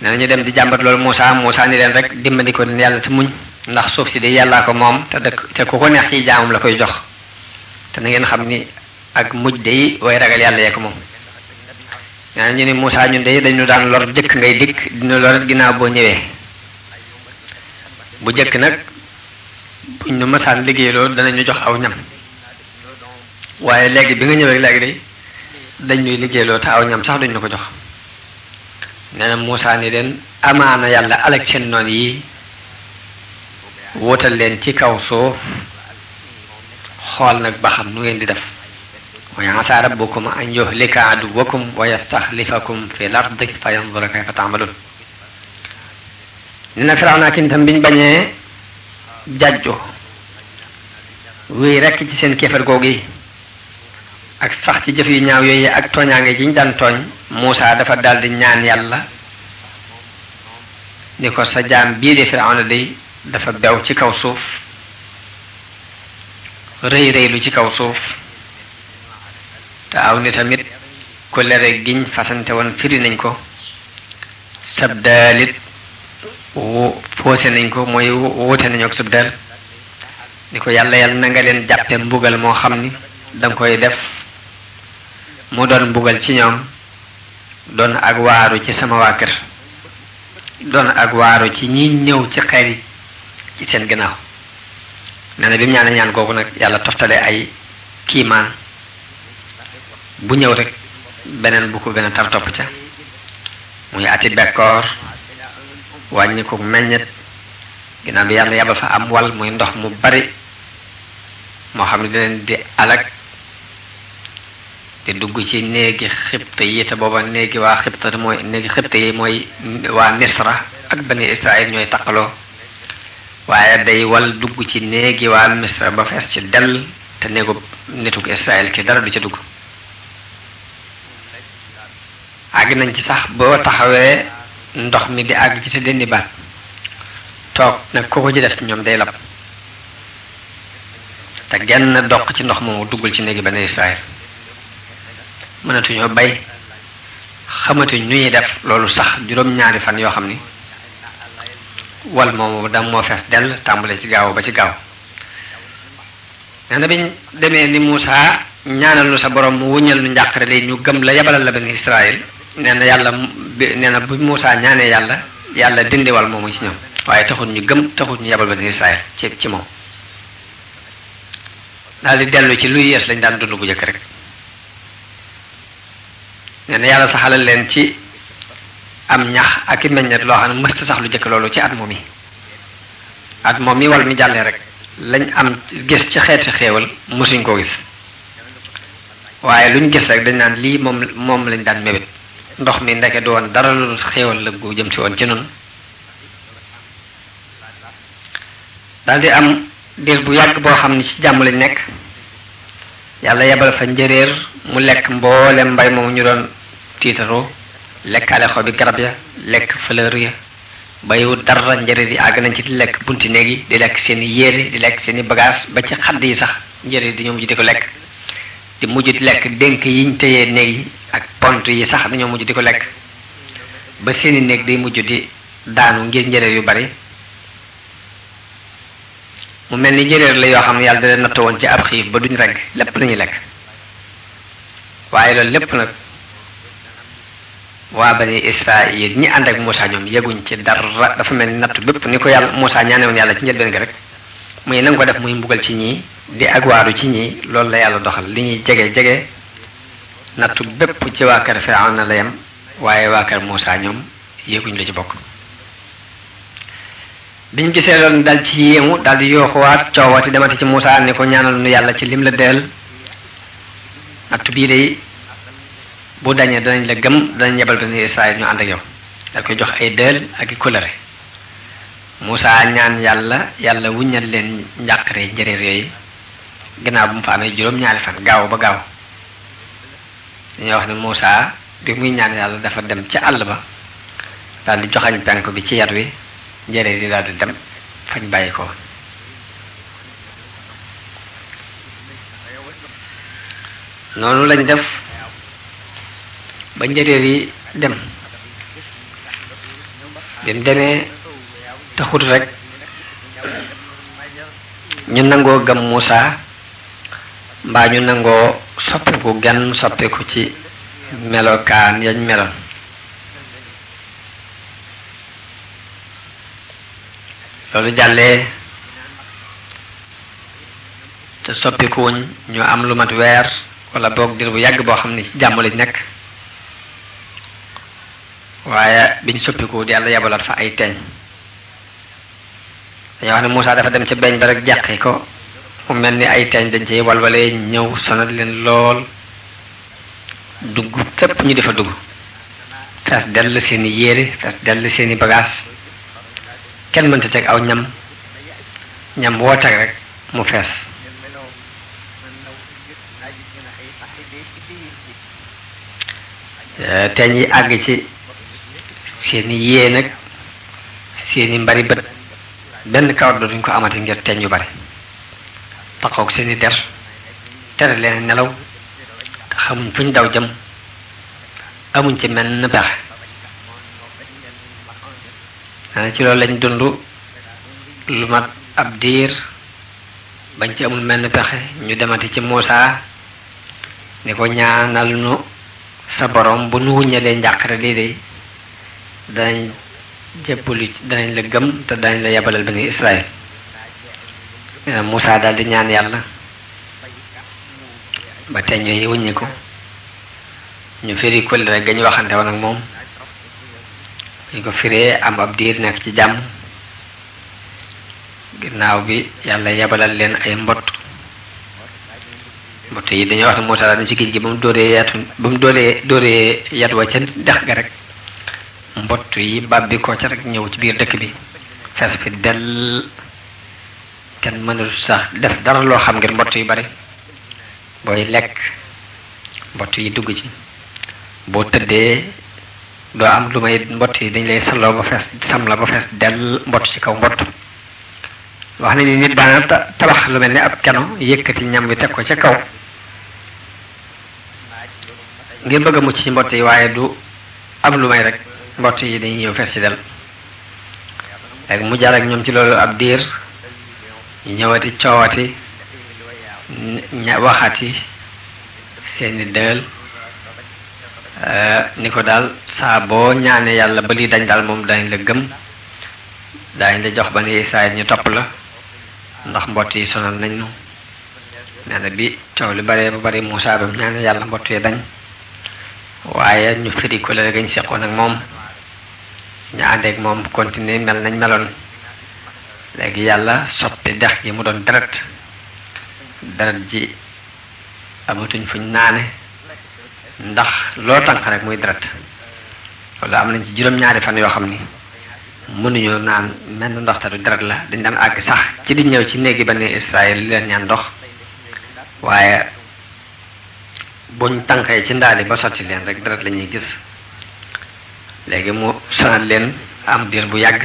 nee na ñu dem di jàmbat loolu Muusaa ni leen rek dimbali ko leen yàlla te muñ ndax suuf si de yàllaa ko moom te ku ko neex ci jaamam la koy jox te na ngeen xam ni ak mujj de way ragal yàlla yee ko moom nee na ñu ni Muusaa ñun de dañu daan lor jëkk ngay dikk dina lor ginnaaw boo ñëwee bu jëkk nag buñ nu masaan liggéey loolu danañu jox aw ñam waaye léegi bi nga ñëwee léegi de dañ ñuy liggéey loolu te aw ñam sax duñ ñu ko jox nee na Muusaa ni leen amaana yàlla alak seen noon yi wóotal leen ci kaw suuf xool nag ba xam nu ngeen di def wa asaa rabbukum an yuhlika aduwakum wa yastaxlifakum fi l ardi fa yanzura kayfa taamaluun nee na Firawna ak itam biñ bañee jàjjo wéy rekk ci seen kéefar googu yi ak sax ci jëf yu ñaaw yooyu ak tooñaange ji ñu daan tooñ Muusa dafa daldi ñaan yàlla ni ko sa jaam bii de Firawna day dafa bew ci kaw suuf rëy rëylu ci kaw suuf te aw ni tamit ku lere giñ fasante woon firi nañ ko sab daalit foose nañ ko mooy wuute nañu ak sab daal ni ko yàlla na nga leen jàppe mbugal moo xam ni danga koy def mu doon mbugal ci ñoom doon ak waaru ci sama waa kër doon ak waaru ci ñi ñëw ci xeer yi ci seen gannaaw nee na bi mu ñaan googu nag yàlla toftale ay kiimaan bu ñëw rek beneen bu ko gën a tar topp ca muy ati bekkoor wàññi ko meññet ginnaaw bi yàlla yabal fa am wal muy ndox mu bari moo xam ne di leen di alag di dugg ci néegi xibta yi te booba néegi waa xibta mooy néegi xibta yi mooy waa Misra ak bani Israël ñooy taqaloo waaye day wal dugg ci néegi waa Misra ba fees ci dell te néegu nituk Israël ki dara du ca dugg àgg nañ ci sax boo taxawee ndox mi di àgg ci te dindi baat toog nag ku ko ci def ci ñoom day lab te genn doq ci ndox moomu duggul ci néegi bani Israël mënatuñoo bay xamatuñ nu ñuy def loolu sax juróom-ñaari fan yoo xam ni wal moomu dam moo fees dell tàmbale ci gaaw ba ci gaaw nee na biñ demee ni Muusa ñaanal nu sa borom mu wuññal nu njàqare li ñu gëm la yabalal la bani Israël nee na yàlla nee na bu Muusa ñaanee yàlla dindi wal moomu ci ñoom waaye taxul ñu gëm taxul ñu yabal bani Israël ci moom daal di dellu ci luy yees lañ daan dund bu jëkk rek nee na yàlla saxalal leen ci am ñax ak i meññet loo xam ne mësta sax lu jëkk loolu ci at moom mi wal mi jàllee rek lañ am gis ci xeeti xéewal mësuñ koo gis waaye luñ gis rek dañ naan lii moom lañ daan mébét ndox mi ndeke du woon dara lu xéewal la gu jëm si woon ci noonu daal di am diir bu yàgg boo xam ne ci jàmm lañ nekk yàlla yebal fa njëréer mu lekk mboolem mbay moomu ñu doon tiitaroo lekkaale xobi garab ya lekk fleur ya bayu dara njëréer yi àgg nañ ci di lekk bunti néeg yi di lekk seeni yére di lekk seeni bagage ba ci xadd yi sax njëréer dañoo mujj di ko lekk di mujj di lekk dénk yiñ téyee néeg yi ak pont yi sax dañoo mujj di ko lekk ba seeni néeg day mujj di daanu ngir njëréer yu bari mu mel ni njëréer la yoo xam ne yàlla da leen natt woon ci ab xiif ba duñ regg lépp lañuy lekk waaye loolu lépp nag waa bani Israël ñi ànd ak Muusa ñoom yeguñ ci dara dafa mel ni nattu bépp ni ko yàlla Muusa ñaane woon yàlla ci njëlbeen gi rek muy nanga ko def muy mbugal ci ñii di ak waaru ci ñii loolu la yàlla doxal li ñuy jege nattu bépp ci waa kër Firawna la yem waaye waa kër Muusa ñoom yéeguñ la ci bokk biñ gisee loolu dal ci yéemu dal di yooxuwaat coowati demati ci Muusa ne ko ñaanal nu yàlla ci lim la deel nattu bii de bu dañee danañ la gëm danañ yebal bani Israël ñu ànd ak yow dal koy jox ay deel ak i kóllëre Muusa ñaan yàlla wuññal leen njàqare njëréer yooyu gannaaw bu mu fa amee juróom-ñaari fan gaaw ba gaaw dañuy wax ne Muusa bi muy ñaan yàlla dafa dem ca àll ba daal di joxañ penk bi ci yat wi njëréer yi daal di dem fañ bàyyi ko noonu lañ def ba njëréer yi dem bi mu demee taxut rek ñu nangoo gëm Muusa mbaa ñu nangoo soppiku genn soppiku ci melokaan yañ meloon loolu jàllee te soppikuwuñ ñu am lu mat weer wala boog dir bu yàgg boo xam ne ci jàmm lañ nekk waaye biñ soppiku yàlla yabalaat fa ay teeñ dañoo wax ne Muusa dafa dem ca beñ ba rek jàqi ko mu mel ni ay teeñ dañ cay walwalee ñëw sonal leen lool dugg fépp ñu defa dugg fees dell seeni yére fees dell seeni bagage kenn mënta teg aw ñam woo teg rek mu fees teeñ yi àgg ci seeni yée nag seeni mbari bët benn kawar duñ ko amati ngir teeñ yu bari taxaw seeni der tere leen nelaw te xamuñ fuñ daw jëm amuñ ci menn pexe ci loolu lañ dund lu mat ab diir bañ ci amul menn pexe ñu demati ci Muusaa ni ko ñaanal nu sa borom bu nu wuññalee njàqare lii de danañ jébbalu danañ la gëm te danañ la yabalal bani Israël Muusaa daal di ñaan yàlla ba teñ yi wuññi ko ñu firi kóllëre ga ñu waxante woon ak moom ñu ko firee am ab diir nekk ci jàmm ginnaaw bi yàlla yabalal leen ay mbott yi dañoo wax ne Muusaa daal dem ci géej gi ba mu dóoree yat wa ca dex ga rek mbott yi bàbbi ko ca rek ñëw ci biir dëkk bi fees fi dell kenn mënul sax def dara loo xam ngir mbott yu bari booy lekk mbott yi dugg ci boo tëddee doo am lu may mbott yi dañ lay salloo ba fees sam la ba fees dell mbott ci kaw mbott wax nañ ni nit daana tabax lu mel ni ab keno yëkkati ñam bi teg ko ca kaw ngir bëgg a mucc ci mbott yi waaye du am lu may rek mbott yi dañuy ñëw fees ci del léegi mu jaar ak ñoom ci loolu ab diir ñu ñëwati coowati waxati seeni dël ni ko daal saa boo ñaanee yàlla ba lii dañ daal moom dañ la gëm dañ la jox bani Israël ñu topp la ndax mbott yi sonal nañ nu nee na bi coow li bare ba bari Muusaa ba ñaanee yàlla mbott yi dañ waaye ñu firi ko la gañ seqoon ak moom ñu àndeek moom continuer mel nañ meloon léegi yàlla soppi dex gi mu doon deret ji amatuñ fuñ naane ndax loo tànq rek muy deret wala am nañ ci juróom-ñaari fan yoo xam ni mënuñoo naan mel ndox te du deret la dañ daan àgg sax ci di ñëw ci néegi bani Israël li leen ñaan ndox waaye buñ tànqee ci ndaali ba sotti leen rek deret la ñuy gis léegi mu sonal leen am diir bu yàgg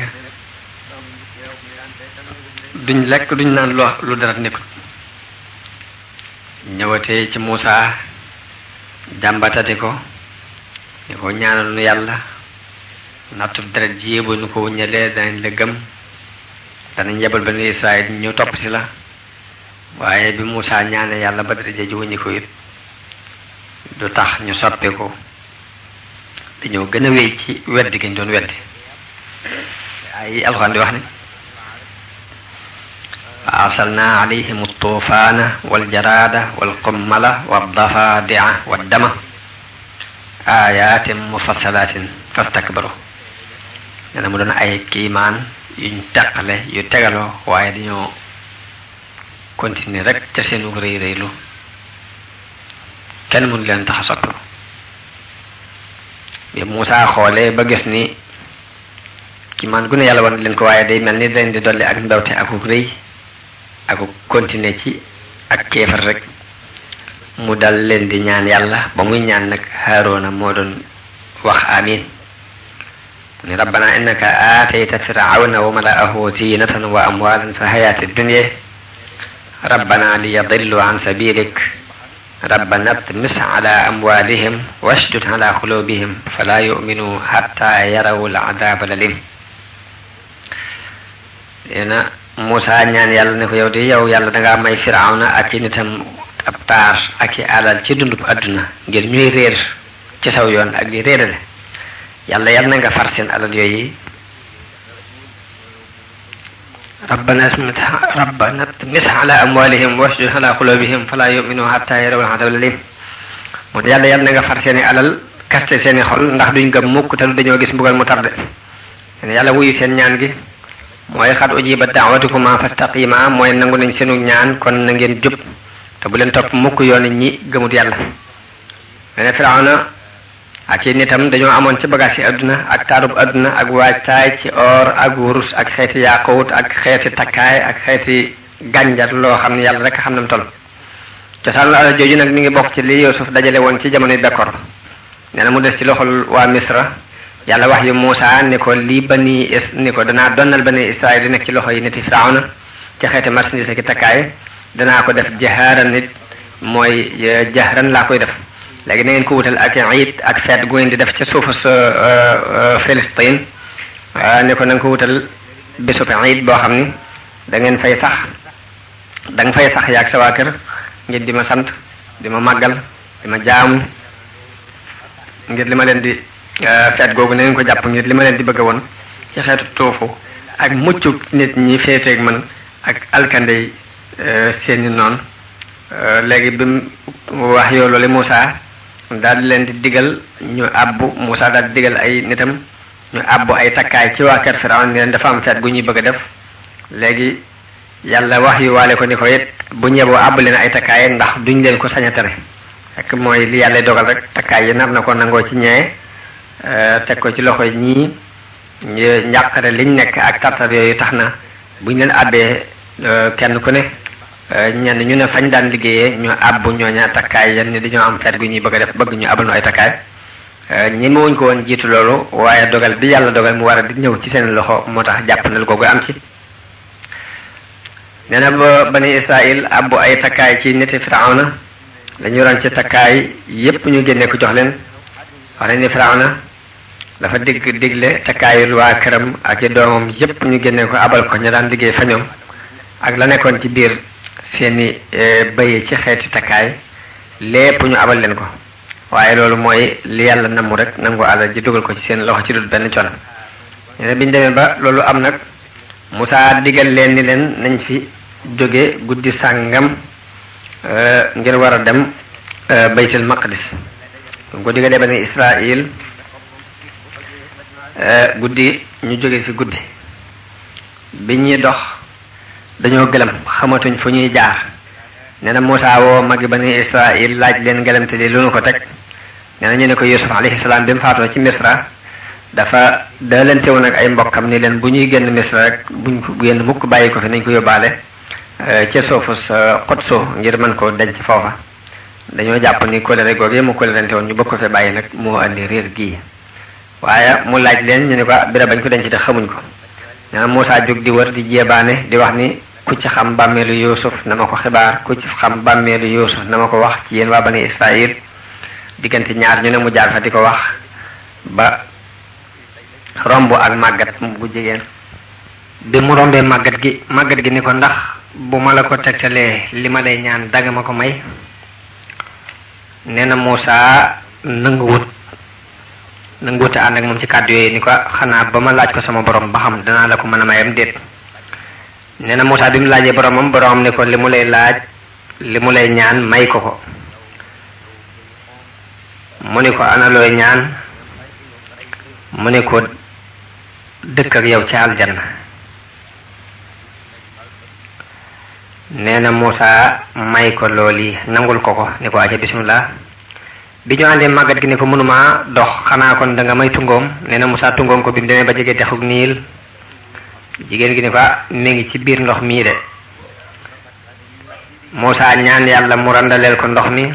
duñ lekk duñ naan lu deret nekkut ñëwatee ci Muusaa jàmbatati ko ni ko ñaanal nu yàlla nattub deret ji yébu nu ko wuññalee danañ la gëm danañ yebal bani Israël ñu topp si la waaye bi Muusaa ñaane yàlla ba deret ji wuññi ko it du tax ñu soppi ko dañoo gën a wéy ci weddi gañ doon weddi ay alxuraan di wax ne arsalna alayhim altuufaana waljaraada walqummala waldafaadi'a waddama ayatin mufassalatin fastakbaru nee na mu doon ay kiimaan yuñ teqale yu tegaloo waaye dañoo continuer rek ca seenu rëy rëylu kenn mënu leen tax a soppi bi Muusaa xoolee ba gis ni kiimaan gu ne yàlla wan leen ko waaye day mel ni dañ di dolli ak mbewte akuk rëy ak continuer ci ak kéefar rek mu dal leen di ñaan yàlla ba muy ñaan nag Haaruna moo doon wax amin ni rabbana innaka aatayta firawna wa mala'ahu zinatan wa amwalan fi hayati dunya rabbana liyadillu an sabilik rabbana tmis ala amwalihim washdud ala qulubihim fala yu'minu hatta yarawu al'adab alalim ena Muusaa ñaan yàlla ne ko yow de yow yàlla dangaa may Firawna ak i nitam ab taar ak i alal ci dundub àdduna ngir ñuy réer ci saw yoon ak di réerale yàlla na nga far seen alal yooyu rabbana tmis ala amwalihim washdud ala qulubihim fala yu'minu hatta yarawu al-'adab al-alim moo de yàlla na nga far seeni alal kaste seeni xol ndax duñ gëm mukk te dañoo gis mbugal mu tarde yàlla wuyu seen ñaan gi mooy xat ujibat da'watukuma fastaqima mooy nangu nañ seenu ñaan kon na ngeen jub te bu leen topp mukk yoon ñi gëmut yàlla mene Firawna ak i nitam dañoo amoon ci bagage yi adduna ak taarub adduna ak waajtaay ci or ak wurus ak xeeti yaaqut ak xeeti takkaay ak xeeti gànjar loo xam ne yàlla rek xam na mu toll cosaan alal jooju nag mi ngi bokk ci li Yuusuf dajale woon ci jamonoy bekkoor nee na mu des ci loxol waa Misra yàlla wax yu Muusa ni ko lii ni ko danaa donnal bani Israël di nekk ci loxo yi niti Firawna ci xeeti marchandise ki takkaay danaa ko def jahaaran nit mooy jahran laa koy def léegi na ngeen ko wutal ak iid ak feet gu ngeen di def ca suufu sa Palestine ni ko na nga ko wutal bésub iid boo xam ni da ngeen fay sax da nga fay sax yaag sa waa kër ngir di ma sant di ma màggal di ma jaamu ngir li ma leen di feet googu na ngeen ko jàpp ngir li ma leen di bëgg woon ci xeetu tuufu ak muccu nit ñi féeteeg man ak alkandey seeni noonu léegi bi mu wax yow loolu Muusa daal di leen di digal ñu àbbu Muusa daal di digal ay nitam ñu àbbu ay takkaay ci waa kër Firawna ni leen dafa am feet gu ñuy bëgg a def léegi yàlla wax yu waale ko ni ko it bu ñeboo àbb leen ay takkaay ndax duñ leen ko sañ a tere ak mooy li yàlla dogal rek takkaay yi nar na ko nangoo ci ñee teg ko ci loxo ñii njàqare liñ nekk ak tartar yooyu tax na buñ leen àbbee kenn ku ne ñenn ñu ne fañ daan liggéeyee ñu àbbu ñooña takkaay yan ni dañoo am feet gu ñuy bëgg a def bëgg ñu abal nu ay takkaay ñi ma wuñ ko woon jiitu loolu waaye dogal bi yàlla dogal mu war a di ñëw ci seen loxo moo tax jàppandal googu am ci nee na ba bani Israël abbu ay takkaay ci niti Firawna lañu yoroon ci takkaay yépp ñu génne ko jox leen wax nañ ni Firawna dafa digle takkaayul waa këram ak i doomam yépp ñu génne ko abal ko ñu daan liggéey fa ñoom ak la nekkoon ci biir seeni bëy ci xeeti takkaay lépp ñu abal leen ko waaye loolu mooy li yàlla namu rek nangu alal ji dugal ko ci seen loxo ci dul benn coono nee na bi ñu demee ba loolu am nag Musaa digal leen ni leen nañ fi jóge guddi sàngam ngir war a dem baytul maqdis bu ko digalee bani Israël guddi ñu jóge fi guddi bi ñuy dox dañoo gëlëm xamatuñ fu ñuy jaar nee na Musaa woo magi bani Israël laaj leen gëlëmte li lu nu ko teg nee na ñu ne ko Yuusuf alayhi salaam bi mu faatoo ci Misra dafa daalante woon ak ay mbokkam ni leen bu ñuy génn Misra rek buñ ko génn mukk bàyyi ko fi nañ ko yóbbaale ca suufu sa Qudsu ngir mën koo denc foofa dañoo jàpp ni kóllëre googu mu kóllërante woon ñu bëgg ko fi bàyyi nag moo andi réer gii waaye mu laaj leen ñu ne ko bira bañ ko denc te xamuñ ko nee na Musaa jóg di wër di jéebaane di wax ni ku ci xam bàmmeelu Yuusuf na ma ko xibaar ku ci xam bàmmeelu Yuusuf na ma ko wax ci yéen waa bani Israël diggante ñaar ñu ne mu jaar fa di ko wax ba romb ak màggat bu jigéen bi mu rombee màggat gi ni ko ndax bu ma la ko tegtalee li ma lay ñaan danga ma ko may nee na Musaa nanguwut ànd ak moom ci kàddu yooyu ni ko xanaa ba ma laaj ko sama borom ba xam danaa la ko mën a mayam déet nee na Musaa bi mu laajee boromam ni ko li mu lay laaj li mu lay ñaan may ko mu ni ko ana looy ñaan mu ni ko dëkk ak yow ci aljanna nee na Musaa may ko looli nangul ko ni ko aca bismillah bi ñu àndee màggat gi ni ko mënuma dox xanaa kon da nga may tungoom nee na Musaa tungoom ko bi mu demee ba jege dexug Niil jigéen gi ni ko mi ngi ci biir ndox mii de Musaa ñaan yàlla mu randaleel ko ndox mi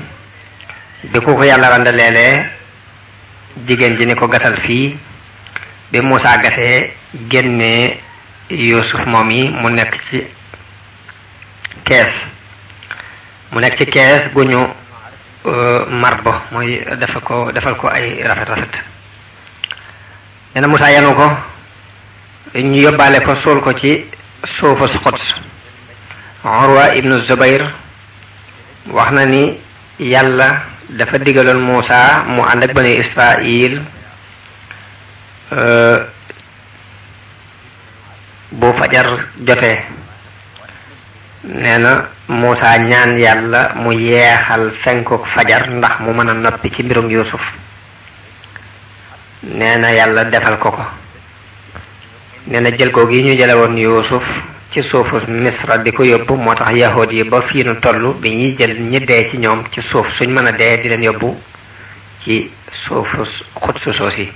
bi ku ko yàlla randaleelee jigéen ji ni ko gasal fii bi Musaa gasee génnee Yuusuf moom yi mu nekk ci kees gu ñu marbo mooy defal ko ay rafet nee na Musaa yanu ko ñu yóbbaale ko suul ko ci suufu Quds Urwa ibnu Zubayr wax na ni yàlla dafa digaloon Musaa mu ànd ak bani Israël bu fajar jotee nee na Musaa ñaan yàlla mu yeexal fenkuk fajar ndax mu mën a noppi ci mbirum Yuusuf nee na yàlla defal ko nee na jël ko gi ñu jële woon Yuusuf ci suufu Misra di ko yóbbu moo tax yahood yi ba fii nu toll bi ñuy jël ñi dee ci ñoom ci suuf suñ mën a dee di leen yóbbu ci suufu Xudsu soosi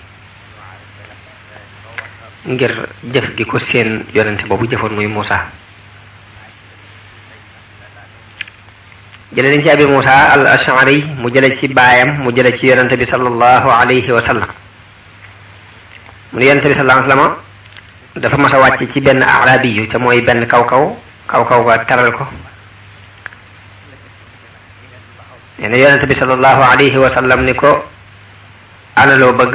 ngir jëf gi ko seen yonente boobu jëfoon muy Musaa jële nañ ci abi Musa al Ash'ari mu jële ci baayam mu jële ci yonente bi sallallahu alayhi wa sallam mu ne yonente bi sallallahu alayhi wa sallam dafa mas a wàcc ci benn arabi yu te mooy benn kaw ga teral ko nee na yonente bi sallallahu alayhi wa sallam ni ko ana loo bëgg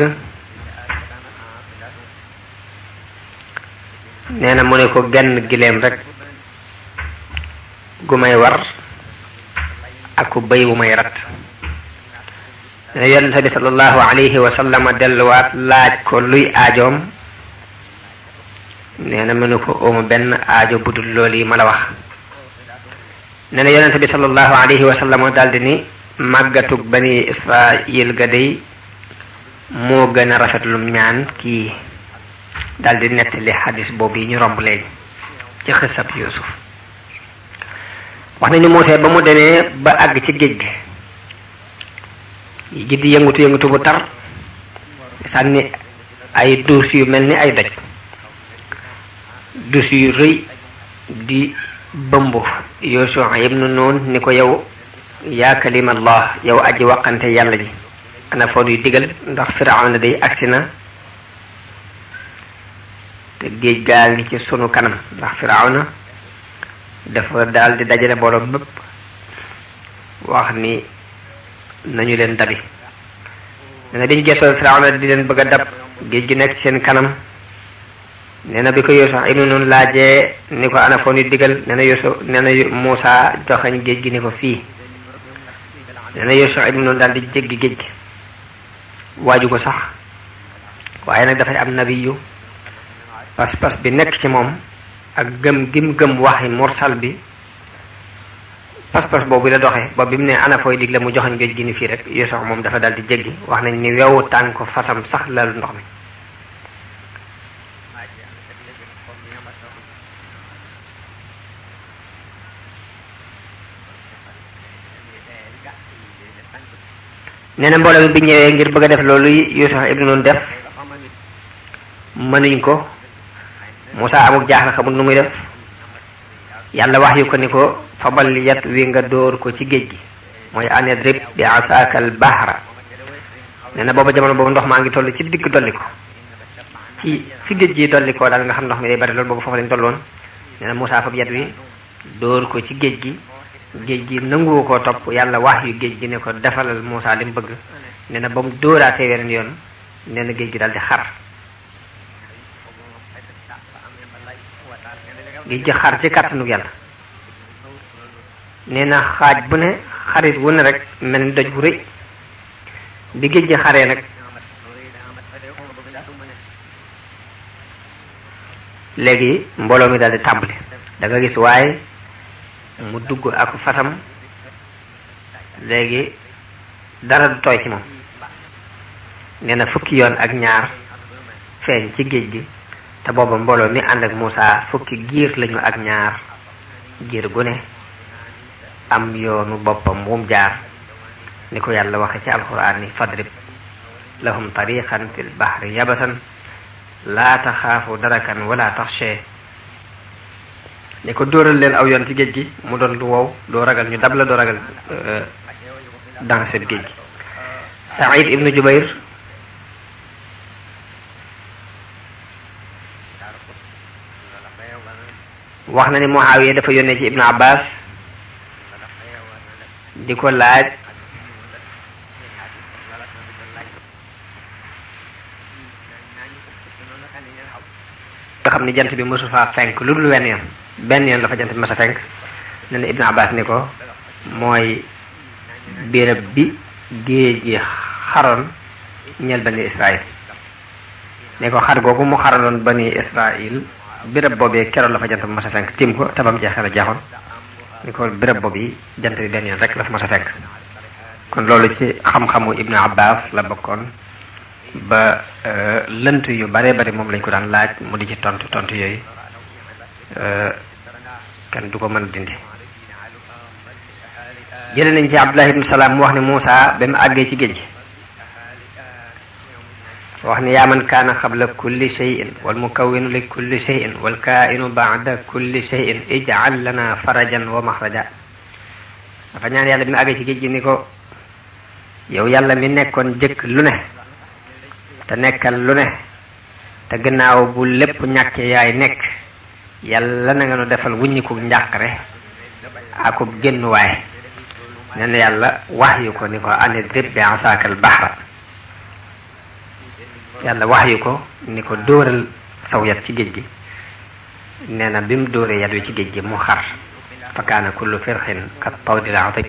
nee na mu ne ko genn gileem rek gu may war ak ku bëy wu may rat nee na yonente bi sallallahu alayhi wa sallam delluwaat laaj ko luy aajoom nee na mu ne ko ooma benn aajo budul loolu yi ma la wax nee na yonente bi sallallahu alayhi wa sallam daldi ni màggatug bani Israil ga day moo gën a rafetlum ñaan kii daldi nettali xadis boobu yi ñu romb léegi ci xisab Yuusuf wax nañu Musaa ba mu demee ba àgg ci géej gi di yëngutu bu tar sànni ay duus yu mel ni ay doj duus yu rëy di bëmb Yuusuf ibnu Nuun ni ko yow yaa kalimallah yow aji waqante yàlla ji ana foo nuy digal ndax Firawna day agsi na te géej gaa ngi ci sunu kanam ndax Firawna dafa daal di dajale mbooloo bépp wax ni nañu leen dabi nee na bi ñu gëstoo Firawna di leen bëgg a dab géej gi nekk ci seen kanam nee na bi ko Yuusuf ibnu Nun laajee ni ko ana foo nuy digal nee na Muusaa joxañ géej gi ni ko fii nee na Yuusuf ibnu Nun daal di jéggi géej gi waaju ko sax waaye nag dafay am nabiyu pas-pas bi nekk ci moom ak gëm gim waxi mursal bi pas-pas boobu la doxee ba bi mu ne ana fooy digle mu joxañ géej gi ni fii rek Yuusuf moom dafa dal di jéggi wax nañ ni wewu tànk fasam sax lalu ndox mi nee na mbooloo bi ñëwee ngir bëgg a def loolu Yuusuf ibnu Nun def mënuñ ko Musaa amuk jaaxle xamul nu muy def yàlla wax yu ko ni ko fabal yat wi nga dóor ko ci géej gi mooy an idrib bi asaaka al bahra nee na booba jamono boobu ndox maa ngi toll ci digg dolli ko ci fi géej gi dolli ko daal nga xam ndox mi day bari loolu boobu foofu lañ tolloon nee na Musaa fab yat wi dóor ko ci géej gi nanguwu koo topp yàlla wax yu géej gi ne ko defalal Musaa li mu bëgg nee na ba mu dóoraatee weneen yoon nee na géej gi daal di xar géej gi xar ci kàttanu yàlla nee na xaaj bu ne xarit wu ne rek mel ni doj bu rëy bi géej gi xaree nag léegi mbooloo mi daal di tàmbali da nga gis waaye mu dugg ak fasam léegi dara du tooy ci moom nee na fukki yoon ak ñaar feeñ ci géej gi te booba mbooloo mi ànd ak Musaa fukki giir lañu ak ñaar giir gu ne am yoonu boppam wum jaar ni ko yàlla waxe ci alxuraan ni fadrib lahum tariqan fil bahri yabasan laa taxaafu darakan wala taxshee ne ko dóoral leen aw yoon ci géej gi mu doon lu wow doo ragal ñu dab la doo ragal danse géej gi Saïd ibnu Jubayr wax na ni Muawiya dafa yónnee ci ibnu Abbas di ko laaj nga xam ni jant bi mosu faa fenk lu dul wenn yoon benn yoon la fa jant bi mas a fenk ne na ibnu Abbas ni ko mooy béréb bi géej gi xaroon ñeel bani Israil ne ko xar googu mu xaraloon bani Israil béréb boobee keroon la fa jant bi mas a fenk tim ko tabam jeexee la jeexoon ni ko béréb boobu jant bi benn yoon rek la fa mas a fenk kon loolu ci xam-xamu ibnu Abbas la bokkoon ba lënt yu bare bari moom lañ ko daan laaj mu di ci tontu yooyu kenn du ko mën a dindi jële nañ ci Abdullah ibnu Salaam mu wax ne Muusaa ba mu àggee ci géej gi wax ne yaa man kaana xabla kulli shay'in wal mukawwinu li kulli shay'in wal kaa'inu ba'da kulli shay'in ij'al lana farajan wa maxraja dafa ñaan yàlla bi mu àggee ci géej gi ni ko yow yàlla mi nekkoon jëkk lu ne te nekkal lu ne te gannaaw bu lépp ñàkkee yaay nekk yàlla na nga nu defal wuññiku njàqare akub génnuwaay nee na yàlla wax yu ko ni ko anidrib bi asaakal bahra yàlla wax yu ko ni ko dóoral saw yat ci géej gi nee na bi mu dóoree yat wi ci géej gi mu xar fa kaana kullu firxin kat tawdil azim